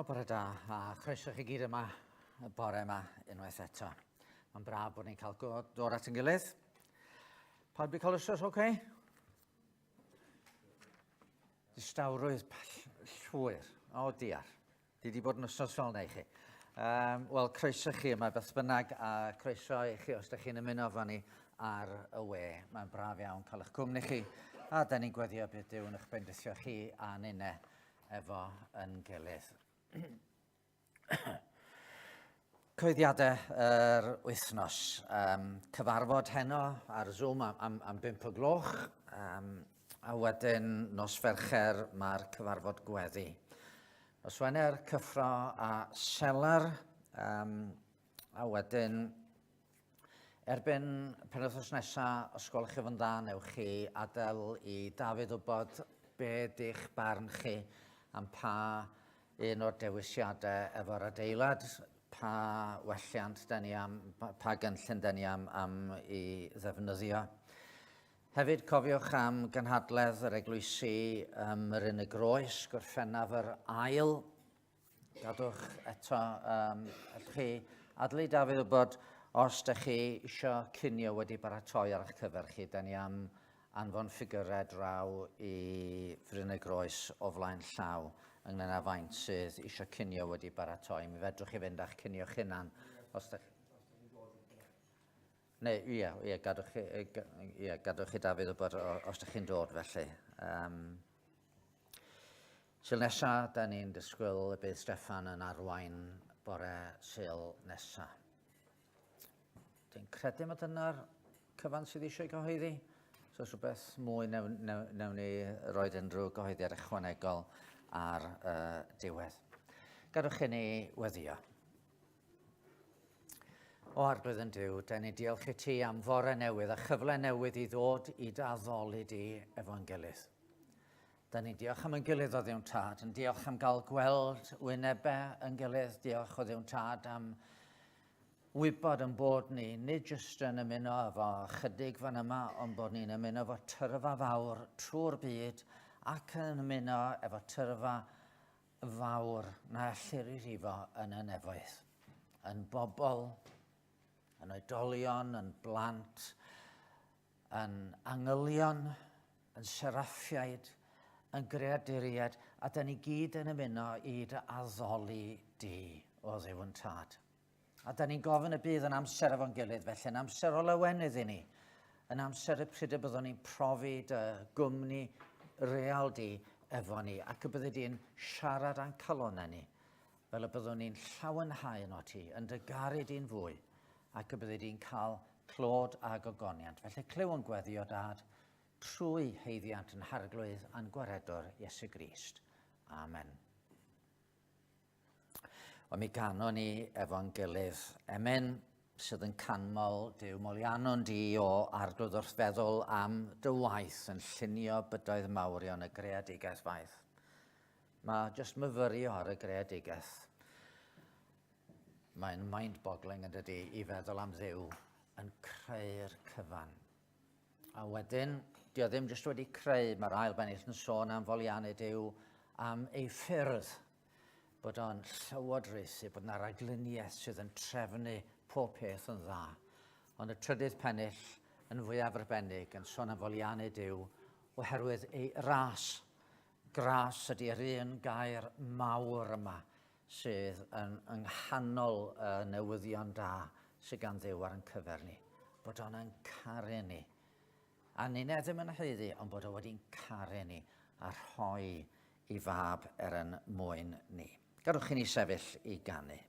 O, bore da, a chroeso chi gyd yma y bore yma unwaith eto. Mae'n braf bod ni'n cael dod at yn gilydd. Pawb wedi cael wythnos oce? Okay? Distawrwydd llwyr. O, diar. Di di bod yn wythnos fel yna i chi. Wel, croeso chi yma beth bynnag, a croeso i chi os ydych chi'n ymuno efo ni ar y we. Mae'n braf iawn cael eich cwmni chi, a da ni'n gweddio bydd Duw yn eich bendithio chi a ninne efo yn gilydd. Coeddiadau yr wythnos. Cyfarfod heno ar Zoom am 5 o gloch, a wedyn nos Fercher mae'r cyfarfod gweddi. Nos Wener, cyffro a selar, a wedyn erbyn penwythnos nesa, os gwelwch chi fo'n dda, newch chi adael i Dafydd wybod be di'ch barn chi am pa un o'r dewisiadau efo'r adeilad, pa welliant da ni am, pa gynllun da ni am i ddefnyddio. Hefyd, cofiwch am gynhadledd yr eglwysi ym Mryn y Groes, Gorffennaf yr ail. Gadwch eto, allwch chi adael i Dafydd wybod os da chi eisiau cinio wedi baratoi ar eich cyfer chi. Da ni am anfon ffigyrau draw i Fryn y Groes o flaen llaw ynglyn â faint sydd eisiau cinio wedi baratoi. Mi fedrwch chi fynd â'ch cinio chi'ch hunan os da chi... Neu, ie, gadwch chi, ie, gadwch chi Dafydd wybod os ydych chi'n dod felly. Sul nesa, da ni'n disgwyl y bydd Steffan yn arwain bore Sul nesa. Dwi'n credu mae dyna'r cyfan sydd eisiau cyhoeddi. So os rhywbeth mwy newn ni roed unrhyw gyhoeddiad ychwanegol ar diwedd. Gadwch i ni weddio. O Arglwydd yn Duw, da ni diolch i ti am fore newydd a chyfle newydd i ddod i dy addoli di efo'n gilydd. Da ni'n diolch am yn gilydd o Dduw'n Tad, yn diolch am gael gweld wynebau yn gilydd, diolch o Dduw'n Tad am wybod yn bod ni, nid jyst yn ymuno efo chydig fan yma, ond bod ni'n ymuno efo tyrfa fawr trwy'r byd ac yn ymuno efo tyrfa fawr na ellir ei rifo yn y nefoedd. Yn bobl, yn oedolion, yn blant, yn angylion, yn seraffiaid, yn greaduriaid, a da ni gyd yn ymuno i dy addoli di, o Dduw yn Tad. A da ni'n gofyn y bydd yn amser efo'n gilydd, felly yn amser o lawenydd i ni, yn amser y pryd y byddwn ni'n profi dy gwmni real di efo ni, ac y byddi di'n siarad â'n calonnau ni, fel y byddwn ni'n llawenhau yno ti, yn dy garu di'n fwy, ac y byddi di'n cael clod a gogoniant. Felly clyw yn gweddi o Dad, trwy haeddiant yn Harglwydd a'n Gwaredwr Iesu Grist. Amen. Wel, mi ganon ni efo'n gilydd emyn sydd yn canmol Duw moliannwn di o Arglwydd wrth feddwl am dy waith yn llunio bydoedd mawrion y greadigaeth faith. Mae jyst myfyrio ar y greadigaeth. Mae'n mind-boggling yn dydy i feddwl am Dduw yn creu'r cyfan. A wedyn, di o ddim jyst wedi creu, mae'r ail bennill yn sôn am foliannu Duw am ei ffyrdd, bod o'n llywodraethu, bod yna ragluniaeth sydd yn trefnu pob peth yn dda. Ond y trydydd pennill yn fwyaf arbennig yn sôn am foliannu Duw oherwydd ei ras. Gras ydy'r un gair mawr yma sydd yn yng nghanol y newyddion da sydd gan Dduw ar ein cyfer ni. Bod o'n yn caru ni. A ninne ddim yn haeddu, ond bod o wedi'n caru ni a rhoi i fab er yn mwyn ni. Gadwch i ni sefyll i ganu.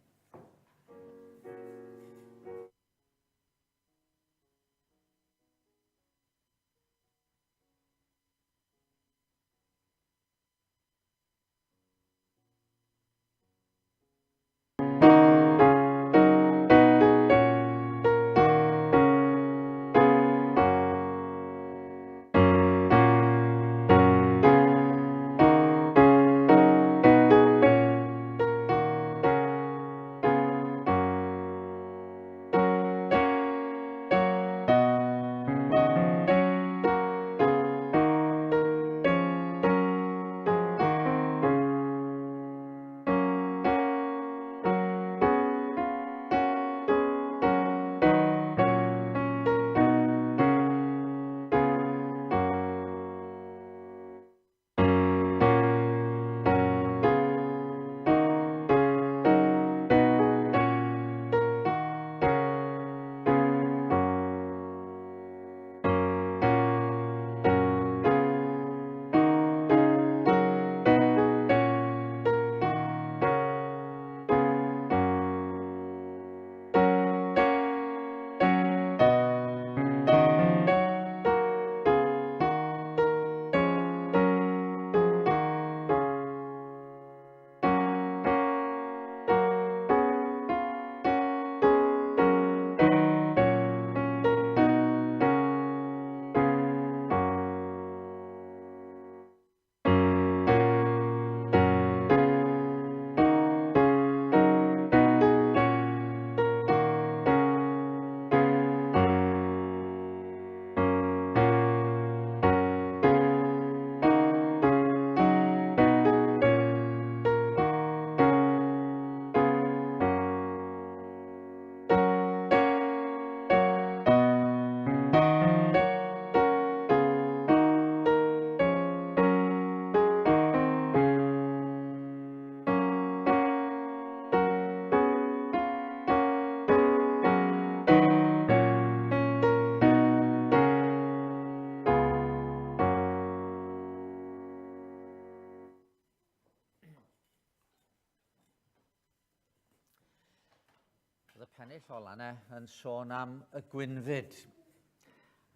pennill ola yna yn sôn am y gwynfyd.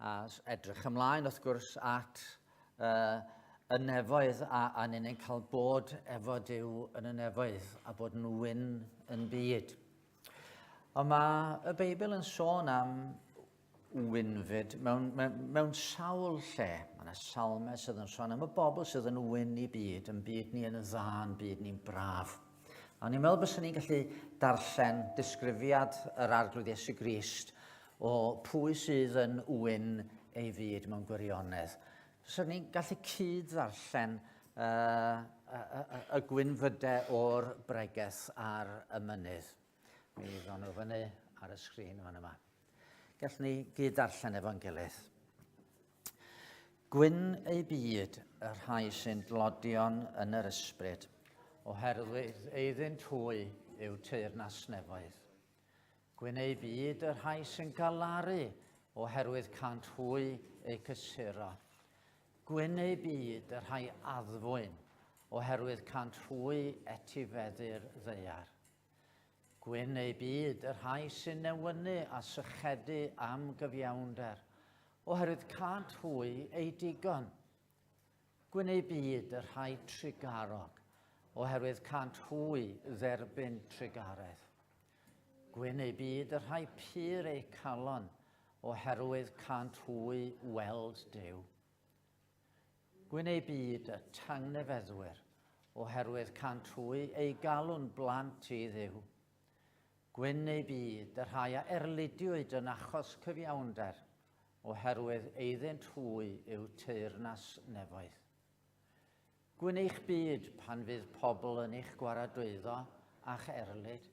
A edrych ymlaen, wrth gwrs, at uh, y nefoedd a, a ni'n cael bod efo Duw yn y nefoedd a bod yn wyn yn byd. Ond mae y Beibl yn sôn am wynfyd mewn, mewn, mewn sawl lle. Mae yna salmau sydd yn sôn am y bobl sydd yn wyn i byd, yn byd ni yn dda, yn byd ni'n braf. A ni'n meddwl bys ni'n gallu darllen disgrifiad yr Arglwydd Iesu Grist o pwy sydd yn wyn ei fyd mewn gwirionedd. Fyswn ni'n gallu cyd-ddarllen uh, y, y, y gwynfydau o'r bregeth ar y mynydd. Mi ddon nhw fyny ar y sgrin fan yma. Gallwn ni gyd darllen efo'n gilydd. Gwyn ei byd y rhai sy'n dlodion yn yr ysbryd, oherwydd eiddynt hwy yw teyrnas nefoedd. Gwyn ei byd y rhai sy'n galaru, oherwydd cânt hwy eu cysuro. Gwyn ei byd y rhai addfwyn, oherwydd cânt hwy etifeddu'r ddaear. Gwyn ei byd y rhai sy'n newynu a sychedu am gyfiawnder, oherwydd cânt hwy eu digon. Gwyn ei byd y rhai trugarog, oherwydd cânt hwy dderbyn trugaredd. Gwyn ei byd y rhai pur eu calon, oherwydd cânt hwy weld Duw. Gwyn eu byd y tangnefeddwyr, oherwydd cânt hwy eu galw'n blant i Dduw. Gwyn eu byd y rhai a erlidiwyd yn achos cyfiawnder, oherwydd eiddynt hwy yw teyrnas nefoedd. Gwyn eich byd pan fydd pobl yn eich gwaradwyddo a'ch erlid,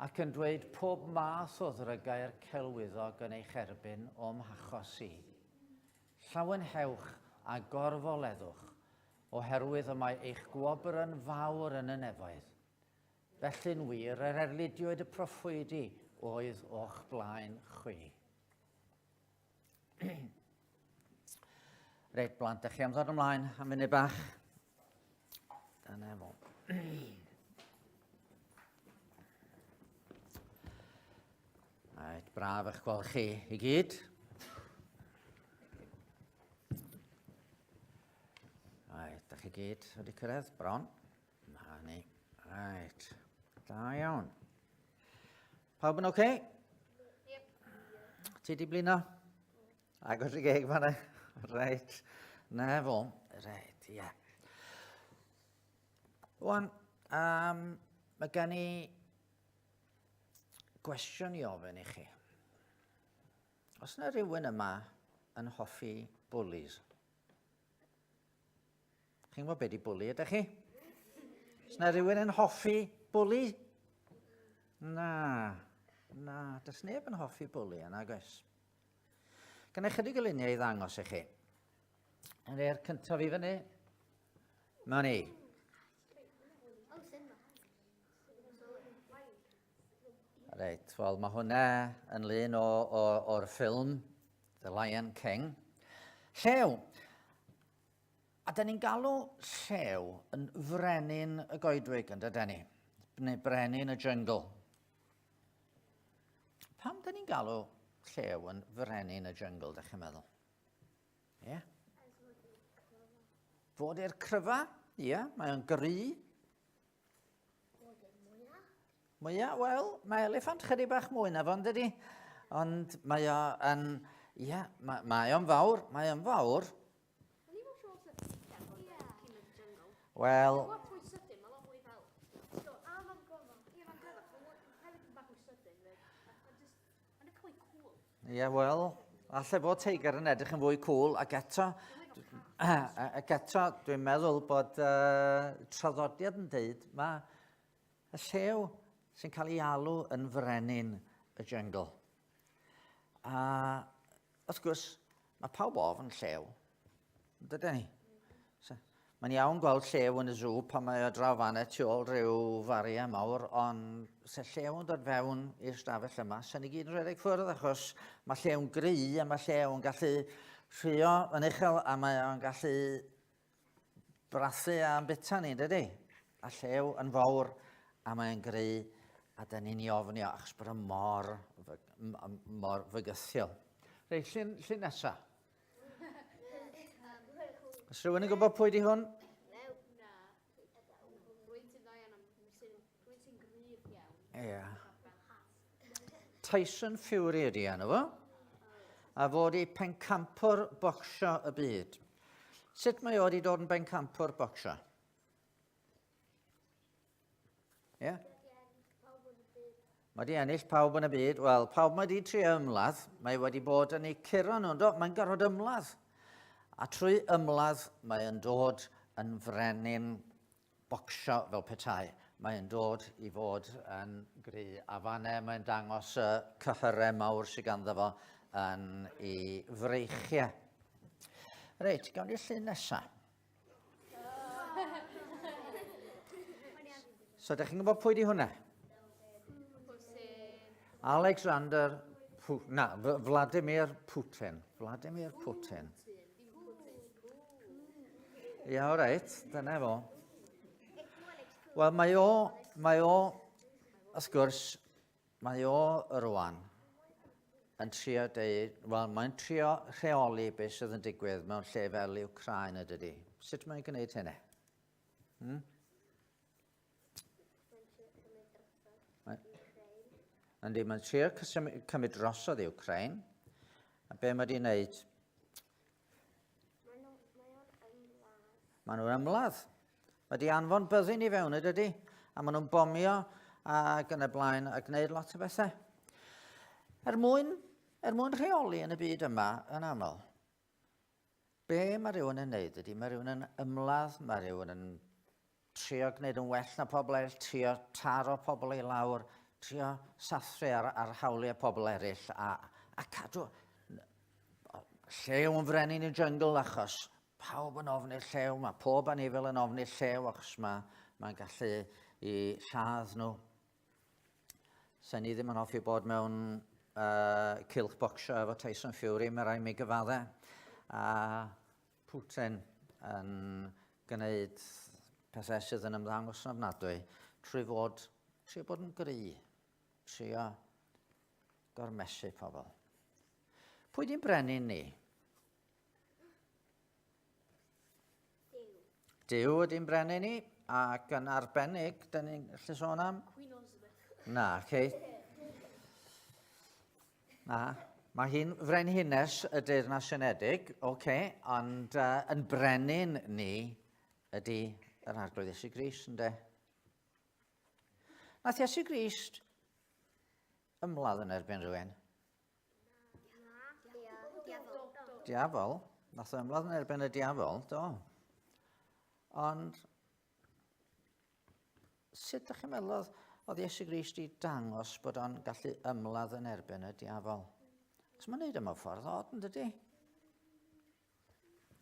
ac yn dweud pob math o ddrygair celwyddog yn eich erbyn o'm hachos i. Llawenhewch a gorfoleddwch, oherwydd y mae eich gwobr yn fawr yn y nefoedd. Felly'n wir, yr erlidiwyd y proffwydi oedd o'ch blaen chwi. Reit, blant, ydych chi am ddod ymlaen am funud bach? Dyna fo. Reit, braf eich gweld chi i gyd. Reit, da chi gyd wedi cyrraedd, bron. Na ni. Reit, da iawn. Pawb yn oce? Okay? Yep. Ti di blino? Agos i geg fanna. Reit. Na fo. Reit, ie. Yeah. Wan, um, mae gen i gwestiwn i ofyn i chi. Os yna rhywun yma yn hoffi bwlis? Chi'n gwybod beth di bwli, ydych chi? Os yna rhywun yn hoffi bwli? Na, na, does neb yn hoffi bwli yna, goes. Gan eich chydig o luniau i ddangos i chi. Yn e'r cyntaf i fyny. Mae ni. Reit, wel mae hwnna yn lun o, o, o'r ffilm The Lion King. Llew. A da ni'n galw llew yn frenin y goedwig, yn dydyn ni? Neu brenin y jyngl. Pam da ni'n galw llew yn frenin y jyngl, da chi'n meddwl? Ie? Yeah. Fod i'r cryfa? Ie, yeah, mae o'n gry. Fod i'r mwyaf? Mwyaf? Wel, mae eliffant chydig bach mwy na fo'n dydy. Ond mae o yn... Ie, yeah, mae, mae o'n fawr, mae o'n fawr. Wel... Ie, yeah, wel, allai fod teigr yn edrych yn fwy cool, ac eto, ac eto, dwi'n meddwl bod uh, traddodiad yn deud, mae y llew sy'n cael ei alw yn frenin y jyngl. A wrth gwrs, mae pawb ofn llew, dydyn ni? So, mae'n iawn gweld llew yn y zoo pan mae o draw fan e tu ôl rhyw faria mawr, ond se llew yn dod fewn i'r stafell yma, se ni gyd yn rhedeg ffwrdd achos mae llew'n gry a mae llew yn gallu rhuo yn uchel a mae o'n gallu brathu a'n bita ni, dydy? A llew yn fawr a mae'n gry. A da ni'n ei ofni o, achos bod o mor, mor fygythiol. Reit, llun, llun nesa. Os rhywun yn gwybod pwy di hwn? Ie. Tyson Fury ydi enw fo. A fod i pencampwr bocsio y byd. Sut mae o wedi dod yn bencampwr bocsio? Ie? Yeah? Mae di ennill pawb yn y byd. Wel, pawb mae di trio ymladd, mae wedi bod yn ei curo nhw, do? Mae'n gorfod ymladd. A trwy ymladd, mae yn dod yn frenin bocsio fel petai. Mae yn dod i fod yn gry. A fanne mae'n dangos y cyhyrau mawr sydd ganddo fo yn ei freichiau. Reit, gawn ni'r llun nesaf. So, ydych chi'n gwybod pwy di hwnna? Alexander, na, Vladimir Putin. Vladimir Putin. Ia, o reit, dyna fo. Wel, mae o, mae o, wrth gwrs, Mae o rwan yn trio deud, wel, mae'n trio rheoli beth sydd yn digwydd mewn lle fel Ukraine y dydy. Sut mae'n gwneud hynny? Hmm? Yndi, mae'n trio cymryd drosodd i Ukraine. A be mae wedi wneud? Maen nhw'n ymladd. Mae di anfon byddin i fewn, ydy? A maen nhw'n bomio ac yn y blaen a gwneud lot o bethau. Er mwyn, er mwyn rheoli yn y byd yma yn aml, be mae rhywun yn neud ydy, mae rhywun yn ymladd, mae rhywun yn trio gwneud yn well na pobl eraill, trio taro pobl i lawr, trio sathru ar, ar hawliau pobl eraill a, a cadw llew yn frenin y jyngl achos pawb yn ofni'r llew, mae pob anifel yn ofni'r llew achos mae, mae'n gallu i lladd nhw. Sen ni ddim yn hoffi bod mewn uh, cylch bocsio efo Tyson Fury, mae rhaid mi gyfadde. A Putin yn gwneud pethau sydd yn ymddangos yn ofnadwy trwy fod, trio bod yn gry, trio gormesu pobl. Pwy di'n brenin ni? Duw. Duw ydy'n brenin ni, ac yn arbennig, dyn ni'n gallu sôn am? Queen Elizabeth. Na, okay. Na, mae hi'n frenhines y Deyrnas Unedig, oce, okay, ond uh, yn brenin ni ydy yr Arglwydd Iesu Grist, ynddo? Nath Iesu Grist ymladd yn erbyn rhywun? Diafol. Nath o ymladd yn erbyn y diafol, do. Ond Sut ydych chi'n meddwl oedd, oedd Iesu Grist i dangos bod o'n gallu ymladd yn erbyn y diafol? Cos mae'n neud e mewn ffordd od, yn dydy?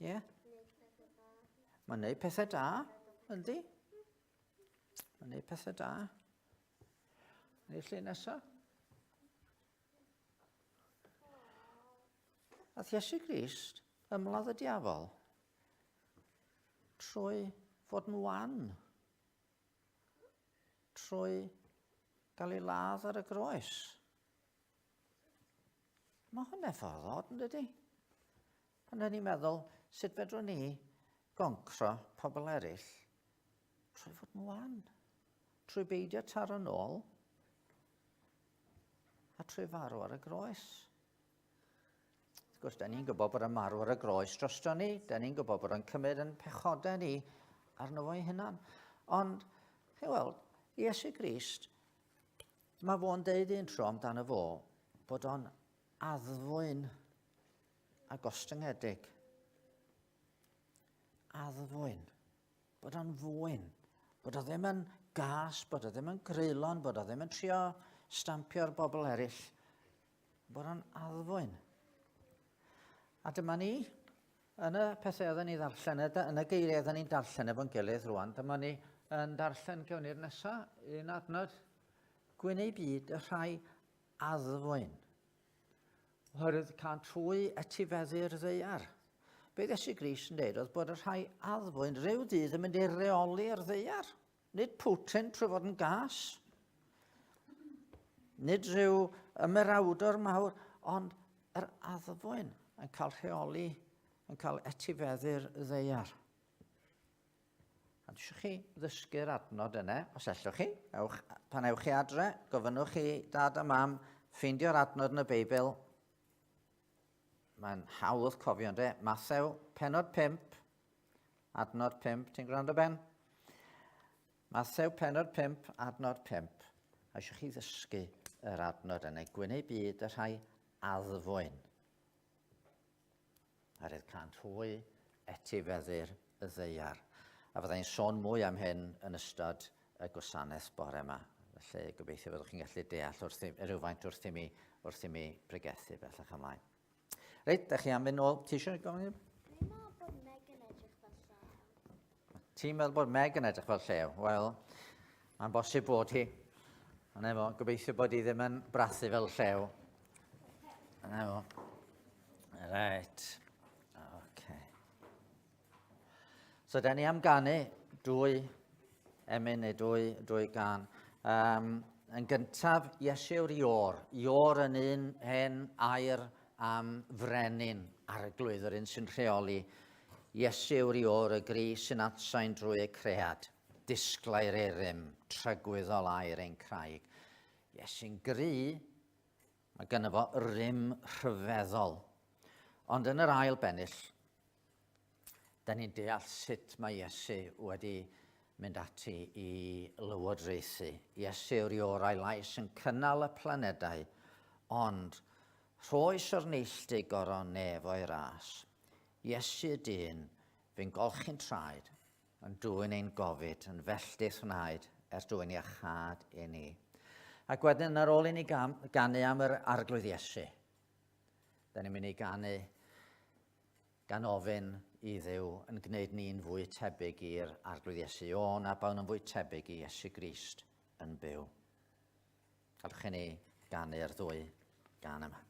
Ie? Yeah? Mae'n neud pethau da, yndi? Mae'n neud pethau da. Neu'r lle nesaf? Ath Iesu Grist ymladd y diafol trwy fod yn wan, trwy gael ei ladd ar y groes. Mae hwnna ffordd od, yn dydy? Pan ni'n meddwl, sut fedrwn ni goncro pobl eraill trwy fod yn wan, trwy beidio taro nôl a trwy farw ar y groes. Wrth gwrs, da ni'n gwybod bod yn marw ar y groes drosto ni, da ni'n gwybod bod yn cymryd yn pechodau ni arno fo'i hunan. Ond, chi weld, Iesu Grist, mae fo'n deud un tro amdano fo bod o'n addfwyn a gostyngedig. Addfwyn. Bod o'n fwyn. Bod o ddim yn gas, bod o ddim yn greulon, bod o ddim yn trio stampio'r bobl eraill. Bod o'n addfwyn. A dyma ni, yn y pethau oedden ni ddarllen, yn y geiriau oedden ni'n darllen efo'n gilydd rwan, dyma ni yn darllen gewn ni'r nesaf, un adnod, gwyn ei byd y rhai addfwyn. Oherwydd cânt hwy etifeddu'r ddaear. Be Iesu Grist yn dweud oedd bod y rhai addfwyn rhyw ddydd yn mynd i reoli'r ddaear. Nid Putin trwy fod yn gas. Nid rhyw ymerawdwr mawr, ond yr addfwyn yn cael rheoli, yn cael etifeddu'r ddeiar. A eisiau chi ddysgu'r adnod yna, os ellwch chi, ewch, pan ewch chi adre, gofynnwch chi dad a mam, ffeindio'r adnod yn y Beibl. Mae'n hawdd cofio, ynddo? Mathew, penod 5, adnod 5, ti'n gwrando Ben? Mathew, penod 5, adnod 5. A eisiau chi ddysgu yr adnod yna, gwyneu byd y rhai addfwyn. A rydd cânt hwy etifeddu'r y ddaear. A fyddai'n sôn mwy am hyn yn ystod y gwasanaeth bore yma. Felly gobeithio fyddwch chi'n gallu deall wrth i, rhywfaint wrth i mi, wrth i mi bregethu bellach ymlaen. Reit, da chi am fynd nôl. Ti eisiau gofyn? Dwi'n meddwl bod Meg yn edrych fel llew. Ti'n meddwl bod Meg yn edrych fel llew? Wel, mae'n bosib bod hi. Yna fo, gobeithio bod hi ddim yn brathu fel llew. Yna fo. Reit. Okay. So, da ni am ganu dwy emyn neu dwy, dwy gan. Um, yn gyntaf, Iesu yw'r Ior. Ior yn un hen air am frenin, arglwydd, yr un sy'n rheoli. Iesu yw'r Ior, y gri sy'n atsain drwy y cread. Disglair erym, tragwyddol air ein craig. Iesu'n gry, mae gynno fo rym rhyfeddol. Ond yn yr ail bennill, da ni'n deall sut mae Iesu wedi mynd ati i lywodraethu. Iesu yw'r iorau lais yn cynnal y planedau, ond rhoes o'r neilltu goron nef o'i ras. Iesu y dyn, fu'n golchi'n traed, yn dwyn ein gofid, yn felltith wnaed, er dwyn iachâd i ni. Ac wedyn ar ôl i ni ganu am yr Arglwydd Iesu, da ni'n mynd i ganu gan ofyn i Dduw yn gwneud ni'n fwy tebyg i'r Arglwydd Iesu. O, na bawn yn fwy tebyg i Iesu Grist yn byw. Gallwch chi ni ganu'r ddwy gan yma.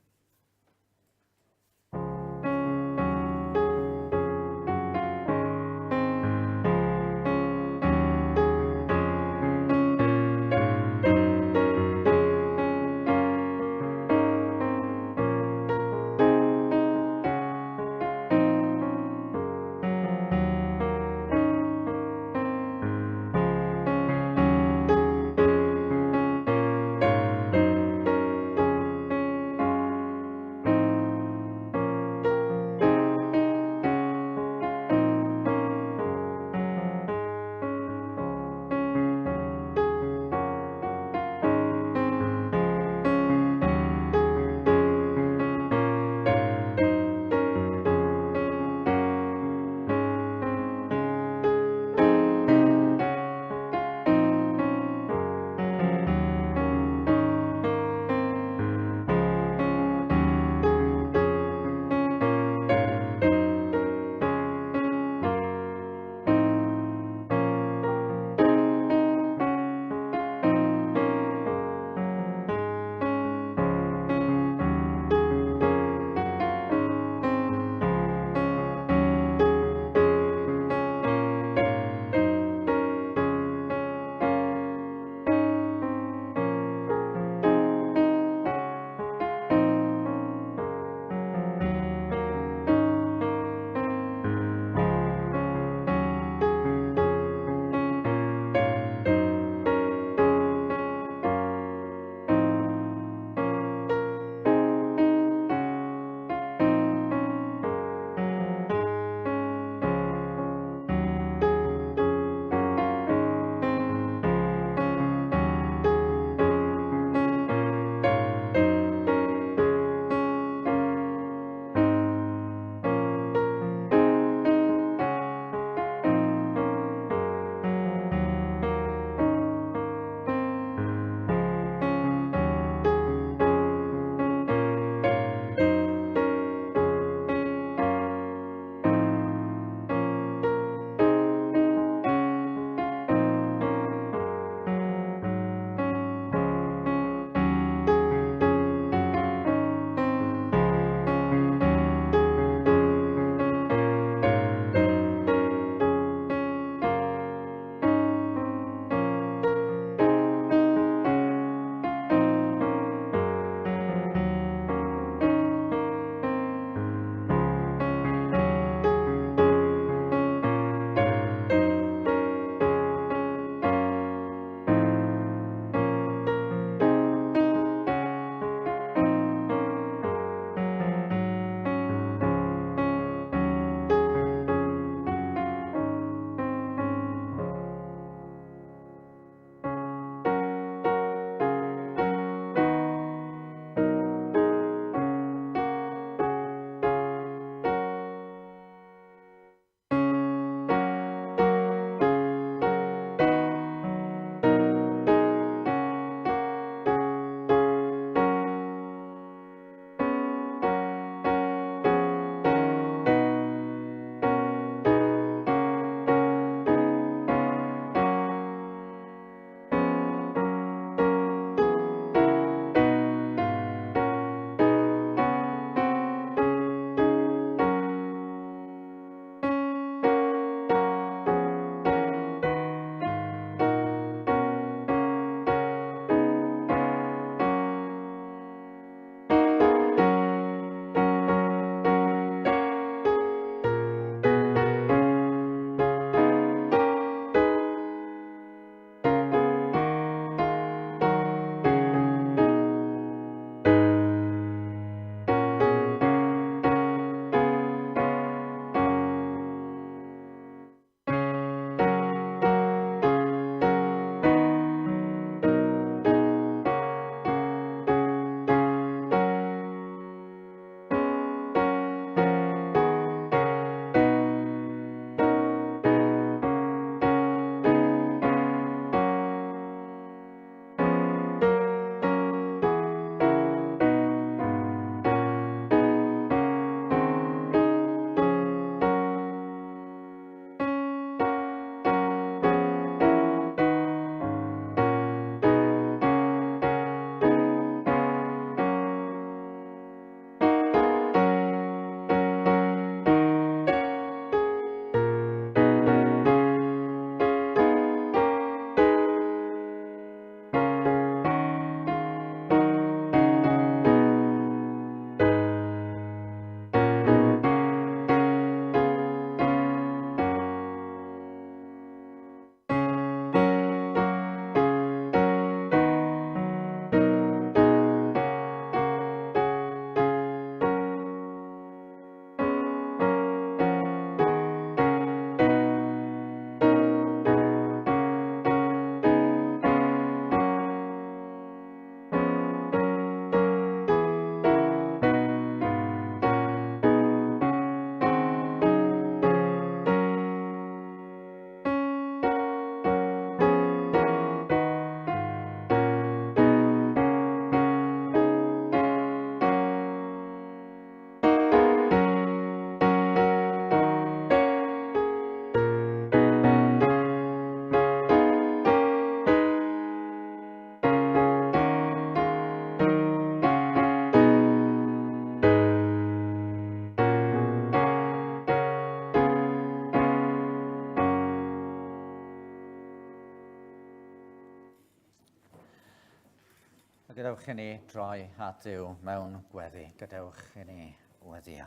Gadewch i ni droi at Dduw mewn gweddi. Gadewch i ni weddio.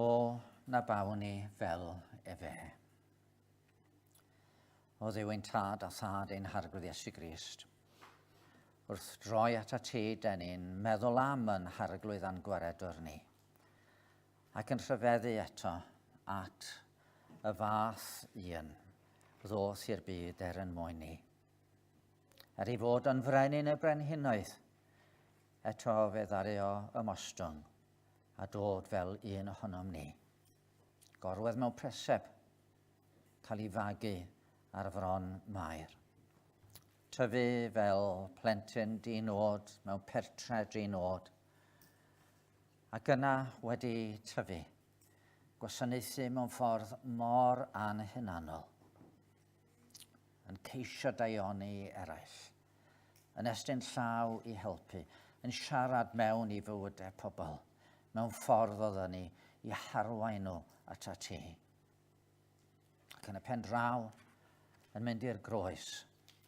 O, na bawn ni fel efe. O Dduw ein tad a thad ein harglwydd Iesu Grist. Wrth droi at ti, den ni'n meddwl am yn harglwydd a'n gwaredwr ni, ac yn rhyfeddu eto at y fath un ddoth i'r byd er yn mwyn ni. Er ei fod yn frenin y brenhinoedd, eto fe ddaru o ymostwng a dod fel un ohonom ni. Gorwedd mewn preseb, cael ei fagu ar fron Mair. Tyfu fel plentyn di-nod mewn pertre di-nod, ac yna wedi tyfu, gwasanaethu mewn ffordd mor anhunanol, yn ceisio daioni eraill, yn estyn llaw i helpu, yn siarad mewn i fywydau pobl, mewn ffordd oedden ni i harwain nhw at ti. Ac yn y pen draw, yn mynd i'r groes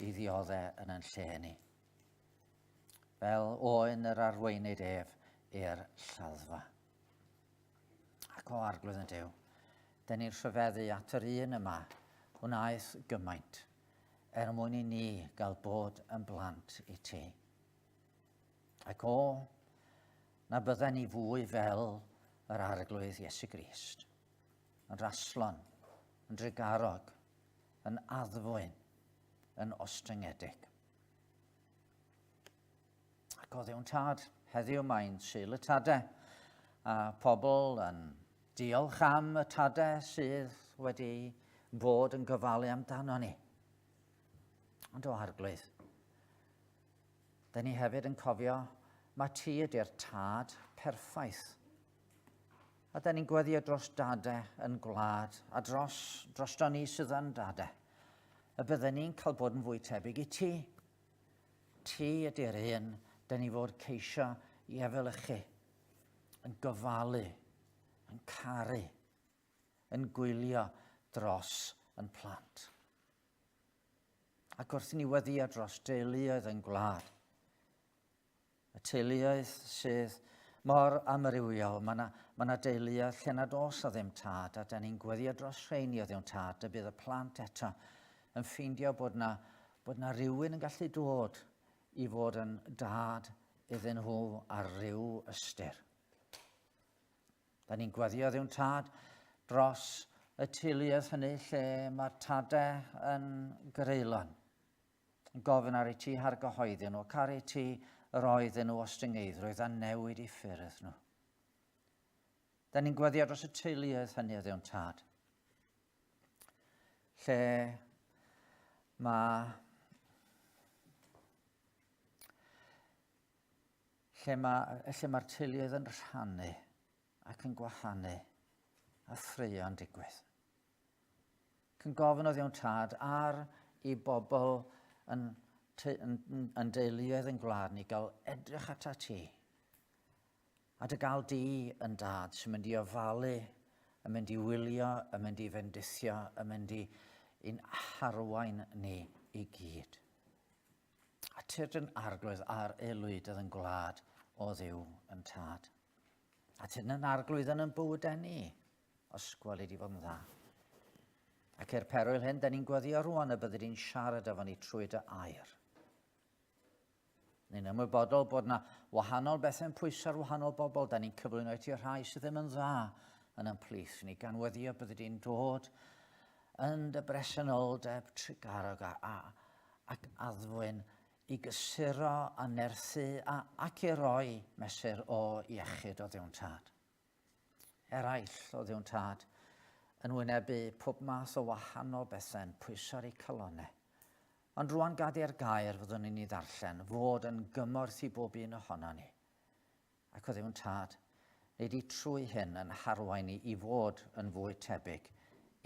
i ddiodde yn yn lle ni. Fel oen yr arweinid ef i'r lladdfa. Ac o arglwydd yn Duw, dyn ni'n rhyfeddu at yr un yma wnaeth gymaint er mwyn i ni gael bod yn blant i ti. Ac o, na bydden ni fwy fel yr arglwydd Iesu Grist, yn raslon, yn drugarog, yn addfwyn, yn ostyngedig. Ac o ddiwn tad, heddiw mae'n Sul y Tade, a pobl yn diolch am y tade sydd wedi bod yn gofalu amdano ni. Ond o arglwydd, da ni hefyd yn cofio mae ti ydy'r tad perffaith. A da ni'n gweddio dros dade yn gwlad a dros, drosto ni sydd yn dade. Y bydden ni'n cael bod yn fwy tebyg i ti. Ti ydy'r un da ni fod ceisio i efelychu, yn gofalu, yn caru, yn gwylio dros yn plant. Ac wrth i ni weddio dros deuluoedd yn gwlad, y teuluoedd sydd mor amrywiol, mae yna ma na deuluoedd lle nad oes a ddim tad, a da ni'n gweddio dros rheini o ddim tad, y bydd y plant eto yn ffeindio bod na, bod na rhywun yn gallu dod i fod yn dad iddyn nhw ar ryw ystyr. Da ni'n gweddio ddiwn tad dros y teuluoedd hynny lle mae'r tadau yn greulon. Yn gofyn ar i ti hargyhoeddi nhw, ac ar i ti yr oedden nhw ostyngeiddrwydd a newid i ffyrdd nhw. Da ni'n gweddio dros y teuluoedd hynny o ddiwn tad. Lle mae lle mae, lle mae'r teuluoedd yn rhannu ac yn gwahanu a ffraeo'n digwydd. Ac yn gofyn o ddiwn tad ar i bobl yn, yn, yn deuluoedd yn gwlad ni gael edrych ata ti a dy gael di yn dad sy'n mynd i ofalu, yn mynd i wylio, yn mynd i fendithio, yn mynd i i'n harwain ni i gyd. A tyrd yn arglwydd ar aelwydydd yn gwlad o ddiw yn tad. A tyrd yn arglwydd yn yn bywydau ni, os gweli di fod yn dda. Ac er perwyl hyn, da ni'n gweddio rwan y byddi di'n siarad efo ni trwy dy air. Ni'n ymwybodol bod yna wahanol bethau'n pwyso ar wahanol bobl. Da ni'n cyflwyno i ti rhai sydd ddim yn dda yn yn plith ni, gan weddio byddi di'n dod yn dy bresenoldeb trugarog a, a, ac addfwyn i gysuro a nerthu a, ac i roi mesur o iechyd o ddiwn tad. Eraill o ddiwn tad yn wynebu pob math o wahanol bethau'n pwyso ar eu calonnau. Ond rwan gad i'r gair fyddwn ni'n ei ddarllen fod yn gymorth i bob un ohono ni. Ac o ddiwn tad, neu di trwy hyn yn harwain ni i fod yn fwy tebyg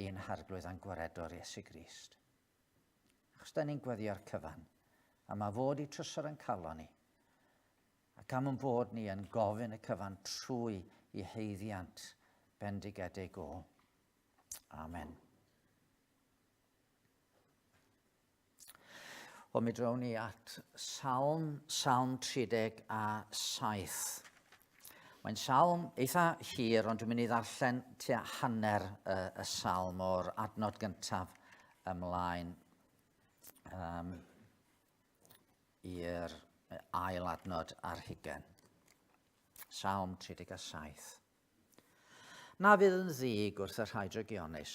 i'n harglwydd a'n gwaredwr Iesu Grist. Achos da ni'n gweddio'r cyfan, a mae fod i trysor yn calon ni, ac am yn bod ni yn gofyn y cyfan trwy i heiddiant bendigedig o. Amen. Wel, mi drown ni at Salm, Salm 37. Mae'n salm eitha hir, ond dwi'n mynd i ddarllen tua hanner y, y salm o'r adnod gyntaf ymlaen um, i'r ail adnod ar hugen. Salm 37. Na fydd yn ddig wrth y rhai drygionus,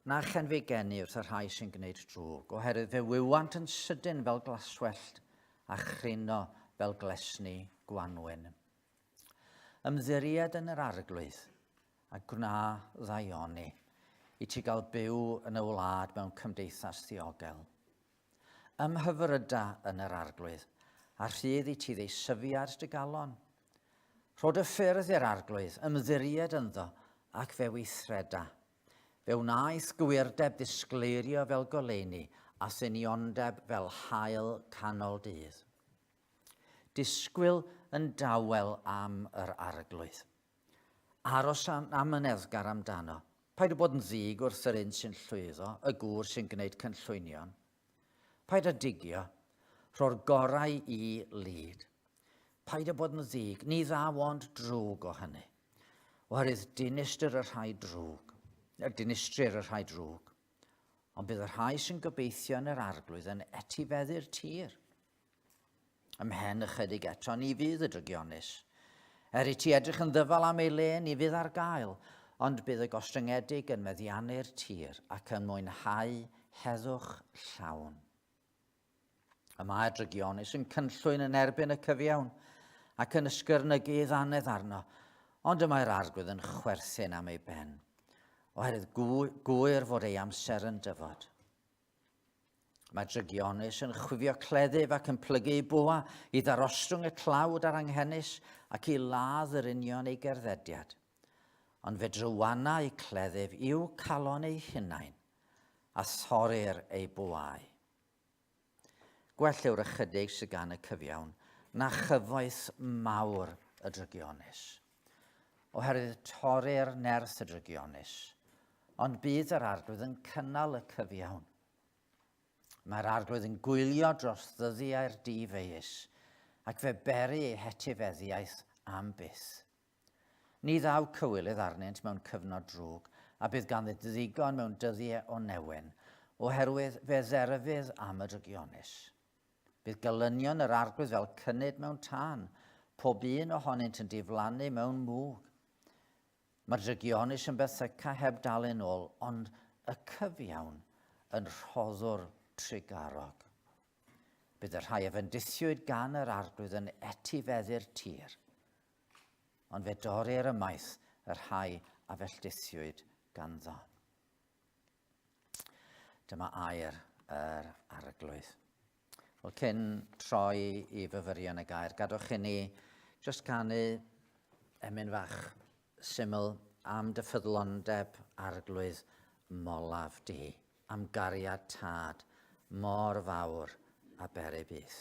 na chenfigenu wrth y rhai sy'n gwneud drwg, oherwydd fe wywant yn sydyn fel glaswellt a chrino fel glesni gwanwyn. Ymddiried yn yr arglwydd a gwna ddaioni i ti gael byw yn y wlad mewn cymdeithas ddiogel. Ymhyfryda yn yr Arglwydd, a rhydd i ti ddeisyfiad dy galon. Rho dy ffyrdd i'r Arglwydd, ymddiried ynddo, ac fe weithreda. Fe wnaeth gywirdeb ddisgleirio fel goleuni, a thuniondeb fel haul canol dydd. Disgwyl yn dawel am yr Arglwydd. Aros am amyneddgar amdano. Paid â bod yn ddig wrth yr un sy'n llwyddo, y gŵr sy'n gwneud cynllwynion. Paid â digio. Rho'r gorau i lid. Paid â bod yn ddig, ni ddaw ond drwg o hynny. Oherwydd dinistr y rhai drwg, dinistrir y rhai drwg. Ond bydd y rhai sy'n gobeithio yn yr arglwydd yn etifeddu'r tir. Ymhen ychydig eto, ni fydd y drygionus. Er i ti edrych yn ddyfal am ei le, ni fydd ar gael, ond bydd y gostyngedig yn meddiannu'r tir ac yn mwynhau heddwch llawn. Y mae'r drygionus yn cynllwyn yn erbyn y cyfiawn ac yn ysgyrnygu ei ddannedd arno, ond y mae'r arglwydd yn chwerthin am ei ben, oherwydd gŵyr fod ei amser yn dyfod. Mae drygionus yn chwifio cleddyf ac yn plygu ei bwa i ddarostwng y tlawd a'r anghenus ac i ladd yr union ei gerddediad. Ond fe drywana eu cleddyf i'w calon eu hunain a thorir eu bwâu. Gwell yw'r ychydig sydd gan y cyfiawn na chyfoeth mawr y drygionus. Oherwydd torrir nerth y drygionus, ond bydd yr arglwydd yn cynnal y cyfiawn. Mae'r arglwydd yn gwylio dros ddyddiau'r difeius, ac fe bery ei hetifeddiaeth am byth. Ni ddaw cywilydd arnynt mewn cyfnod drwg, a bydd ganddynt ddigon mewn dyddiau o newyn, oherwydd fe dderfydd am y drygionus. Bydd gelynion yr arglwydd fel cynnud mewn tân, pob un ohonynt yn diflannu mewn mwg. Mae'r drygionus yn benthyca heb dalu'n ôl, ond y cyfiawn yn rhoddwr trugarog. Bydd y rhai a fendithiwyd gan yr arglwydd yn etifeddu'r tir, ond fe dorrir ymaith y rhai a felldithiwyd ganddo. Dyma air yr arglwydd. Wel, cyn troi i fyfyrio yn y gair, gadwch i ni jyst canu emyn fach syml am dy ffyddlondeb arglwydd molaf di, am gariad tad mor fawr a bery byth.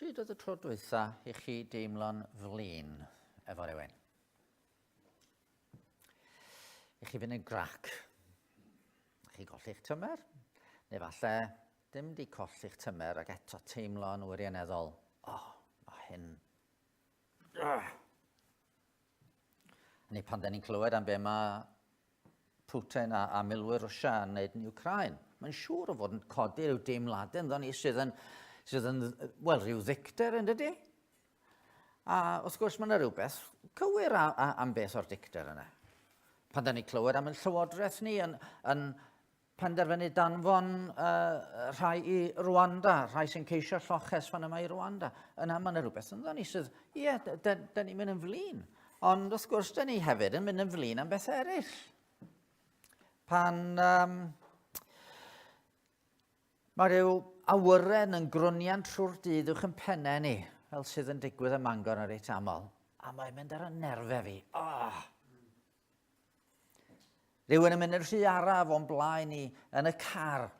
Pryd oedd y tro dwytha i chi deimlo'n flin efo rhywun? I chi fynd yn grac? Chi golli'ch tymer? Neu falle dim di colli'ch tymer ac eto teimlo'n wirioneddol, o, oh, mae hyn... Ugh. Neu pan da ni'n clywed am be mae Putin a, a milwyr Rwsia yn wneud yn Ukraine. Mae'n siŵr o fod yn codi rhyw deimladau ynddo ni sydd yn, sydd yn wel, rhyw ddicter yn dydy? A wrth gwrs mae yna rhywbeth cywir a, a, am beth o'r dicter yna. Pan da ni'n clywed am y llywodraeth ni yn, yn penderfynu danfon uh, rhai i Rwanda, rhai sy'n ceisio lloches fan yma i Rwanda. Yna mae yna rhywbeth ynddo ni sydd, ie, yeah, da, da ni'n mynd yn flin. Ond wrth gwrs, da ni hefyd yn mynd yn flin am beth eraill. Pan um, mae rhyw awyren yn grwnian trwy'r dydd uwch yn pennau ni, fel sydd yn digwydd ym Mangor yn reit aml, a mae'n mynd ar y nerfau fi. Oh! Rhywun yn mynd yn rhy araf o'n blaen ni yn y car,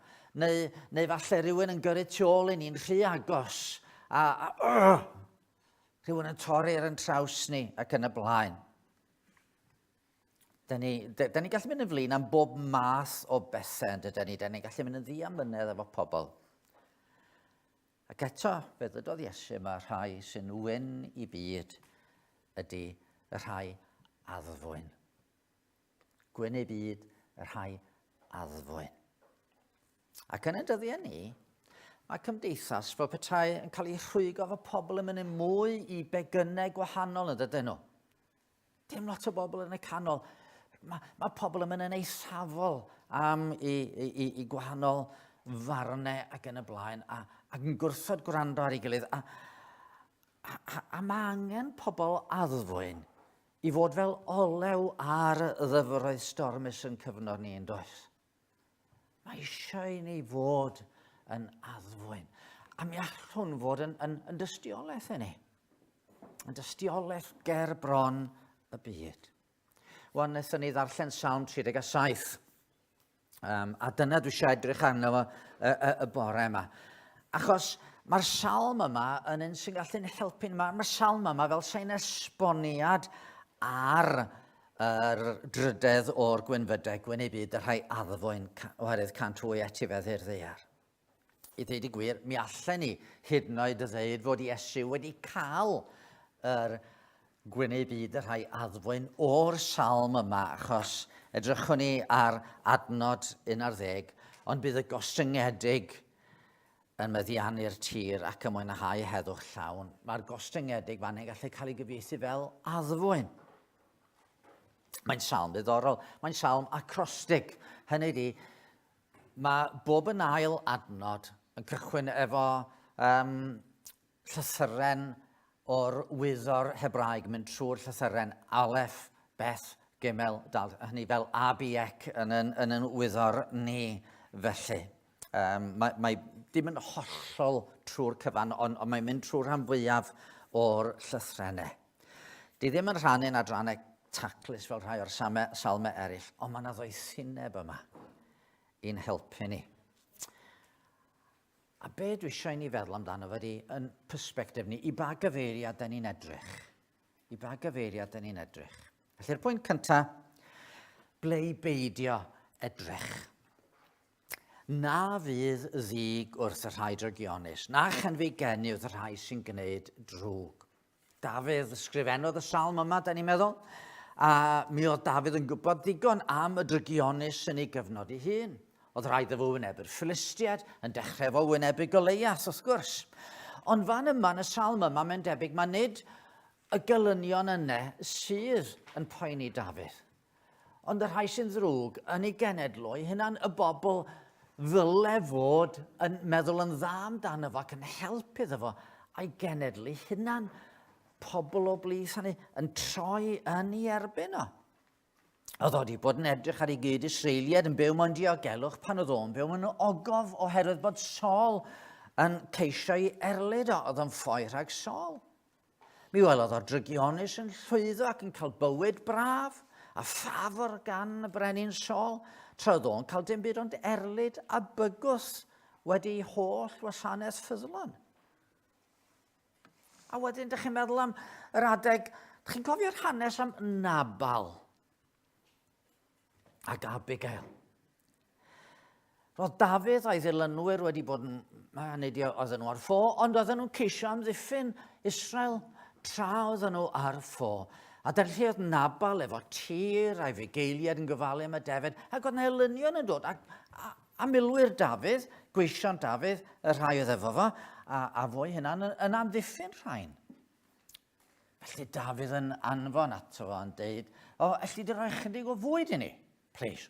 neu, neu falle rhywun yn gyrru tu ôl i ni'n rhy agos, a, a uh, rhywun yn torri ar yn traws ni ac yn y blaen. Da ni, da, da ni gallu mynd yn flin am bob math o bethau yn dydyn ni. Da ni'n gallu mynd yn ddiamynedd efo pobl. Ac eto, fe ddydodd Iesu mae rhai sy'n wyn i byd ydy y rhai addfwyn. Gwyn ei byd, y rhai addfwyn. Ac yn y dyddiau ni, mae cymdeithas fel petai yn cael ei rhwygo fo pobl yn mynd yn mwy i begynau gwahanol yn dydyn nhw. Dim lot o bobl yn y canol. Mae, mae pobl yn mynd yn eithafol am i, i, i, i gwahanol farnau ac yn y blaen, a, ac yn gwrthod gwrando ar ei gilydd. A, a, a, a mae angen pobl addfwyn i fod fel olew ar y ddyfroedd stormus yn cyfnod ni yn does. Mae eisiau i ni fod yn addfwyn. A mi allwn fod yn, yn, yn dystiolaeth i ni. Yn dystiolaeth ger bron y byd. Wan, wnaethon ni ddarllen Salm 37. Um, a dyna dwi eisiau edrych arno fo y, y, y bore yma. Achos mae'r salm yma yn un sy'n gallu'n helpu. Mae'r ma salm yma fel sy'n esboniad ar Yr drydedd o'r gwynfydau, gwyn eu byd y rhai addfwyn, oherwydd cant hwy etifedd i'r ddaear. I ddeud y gwir, mi allen ni hyd yn oed ddeud fod Iesu wedi cael yr gwyn eu byd y rhai addfwyn o'r salm yma, achos edrychwn ni ar adnod 11, ond bydd y gostyngedig yn meddiannu'r tir ac yn mwynhau heddwch llawn. Mae'r gostyngedig fan hyn gallu cael ei gyfieithu fel addfwyn. Mae'n salm ddiddorol. Mae'n salm acrostig. Hynny ydi, mae bob yn ail adnod yn cychwyn efo um, llythyren o'r wyddor Hebraeg, mynd trwy'r llythyren Aleph, Beth, Gimel, Dal, hynny fel A, B, Ec yn yn, yn, yn wyddor ni felly. Um, mae, mae dim yn hollol trwy'r cyfan, ond, ond mae'n mynd trwy'r rhan fwyaf o'r llythrennau. Di ddim yn rhannu'n adrannau taclus fel rhai o'r salmau, salmau eraill, ond mae yna ddoethineb yma i'n helpu ni. A be dwi eisiau i ni feddwl amdano fe di, yn perspectif ni, i ba gyfeiriad da ni'n edrych? I ba gyfeiriad da ni'n edrych? Felly'r pwynt cyntaf, ble i beidio edrych? Na fydd ddig wrth y rhai drygionus, na chanfu geni wrth y rhai sy'n gwneud drwg. Dafydd ysgrifennodd y salm yma, da ni'n meddwl, a mi oedd Dafydd yn gwybod ddigon am y drygionus yn ei gyfnod ei hun. Oedd rhaid iddo fo wynebu'r Philistiaid, yn dechrau fo wynebu Goleiath, wrth gwrs. Ond fan yma yn y salm yma, mae'n debyg, mae nid y gelynion yna sydd yn poeni Dafydd. Ond y rhai sy'n ddrwg yn ei genedl o'i hunan, y bobl ddyle fod yn meddwl yn dda amdano fo ac yn helpu iddo fo a'i genedl ei hunan, pobl o blith hynny, yn troi yn ei erbyn o. Oedd o wedi bod yn edrych ar ei gyd Israeliad yn byw mewn diogelwch pan oedd o'n byw mewn ogof oherwydd bod Saul yn ceisio ei erlid o, oedd o'n ffoi rhag Saul. Mi welodd o'r drygionus yn llwyddo ac yn cael bywyd braf a ffafr gan y brenin Saul, tra oedd o'n cael dim byd ond erlid a bygwth wedi ei holl wasanaeth ffyddlon. A wedyn, dych chi'n meddwl am yr adeg, dych chi'n cofio'r hanes am Nabal ac Abigail. Roedd Dafydd a'i ddilynwyr wedi bod yn, nid oedden nhw ar ffo, ond oedden nhw'n ceisio amddiffyn Israel tra oedden nhw ar ffo. A dyna lle oedd Nabal efo tir a'i fugeiliaid yn gofalu am y defed, ac oedd yna elynion yn dod, a, a, a milwyr Dafydd, gweision Dafydd, y rhai oedd efo fo, a, a fo'i hunan yn, yn amddiffyn rhain. Felly Dafydd yn anfon ato fo yn deud, o, elli di roi chydig o fwyd i ni, please.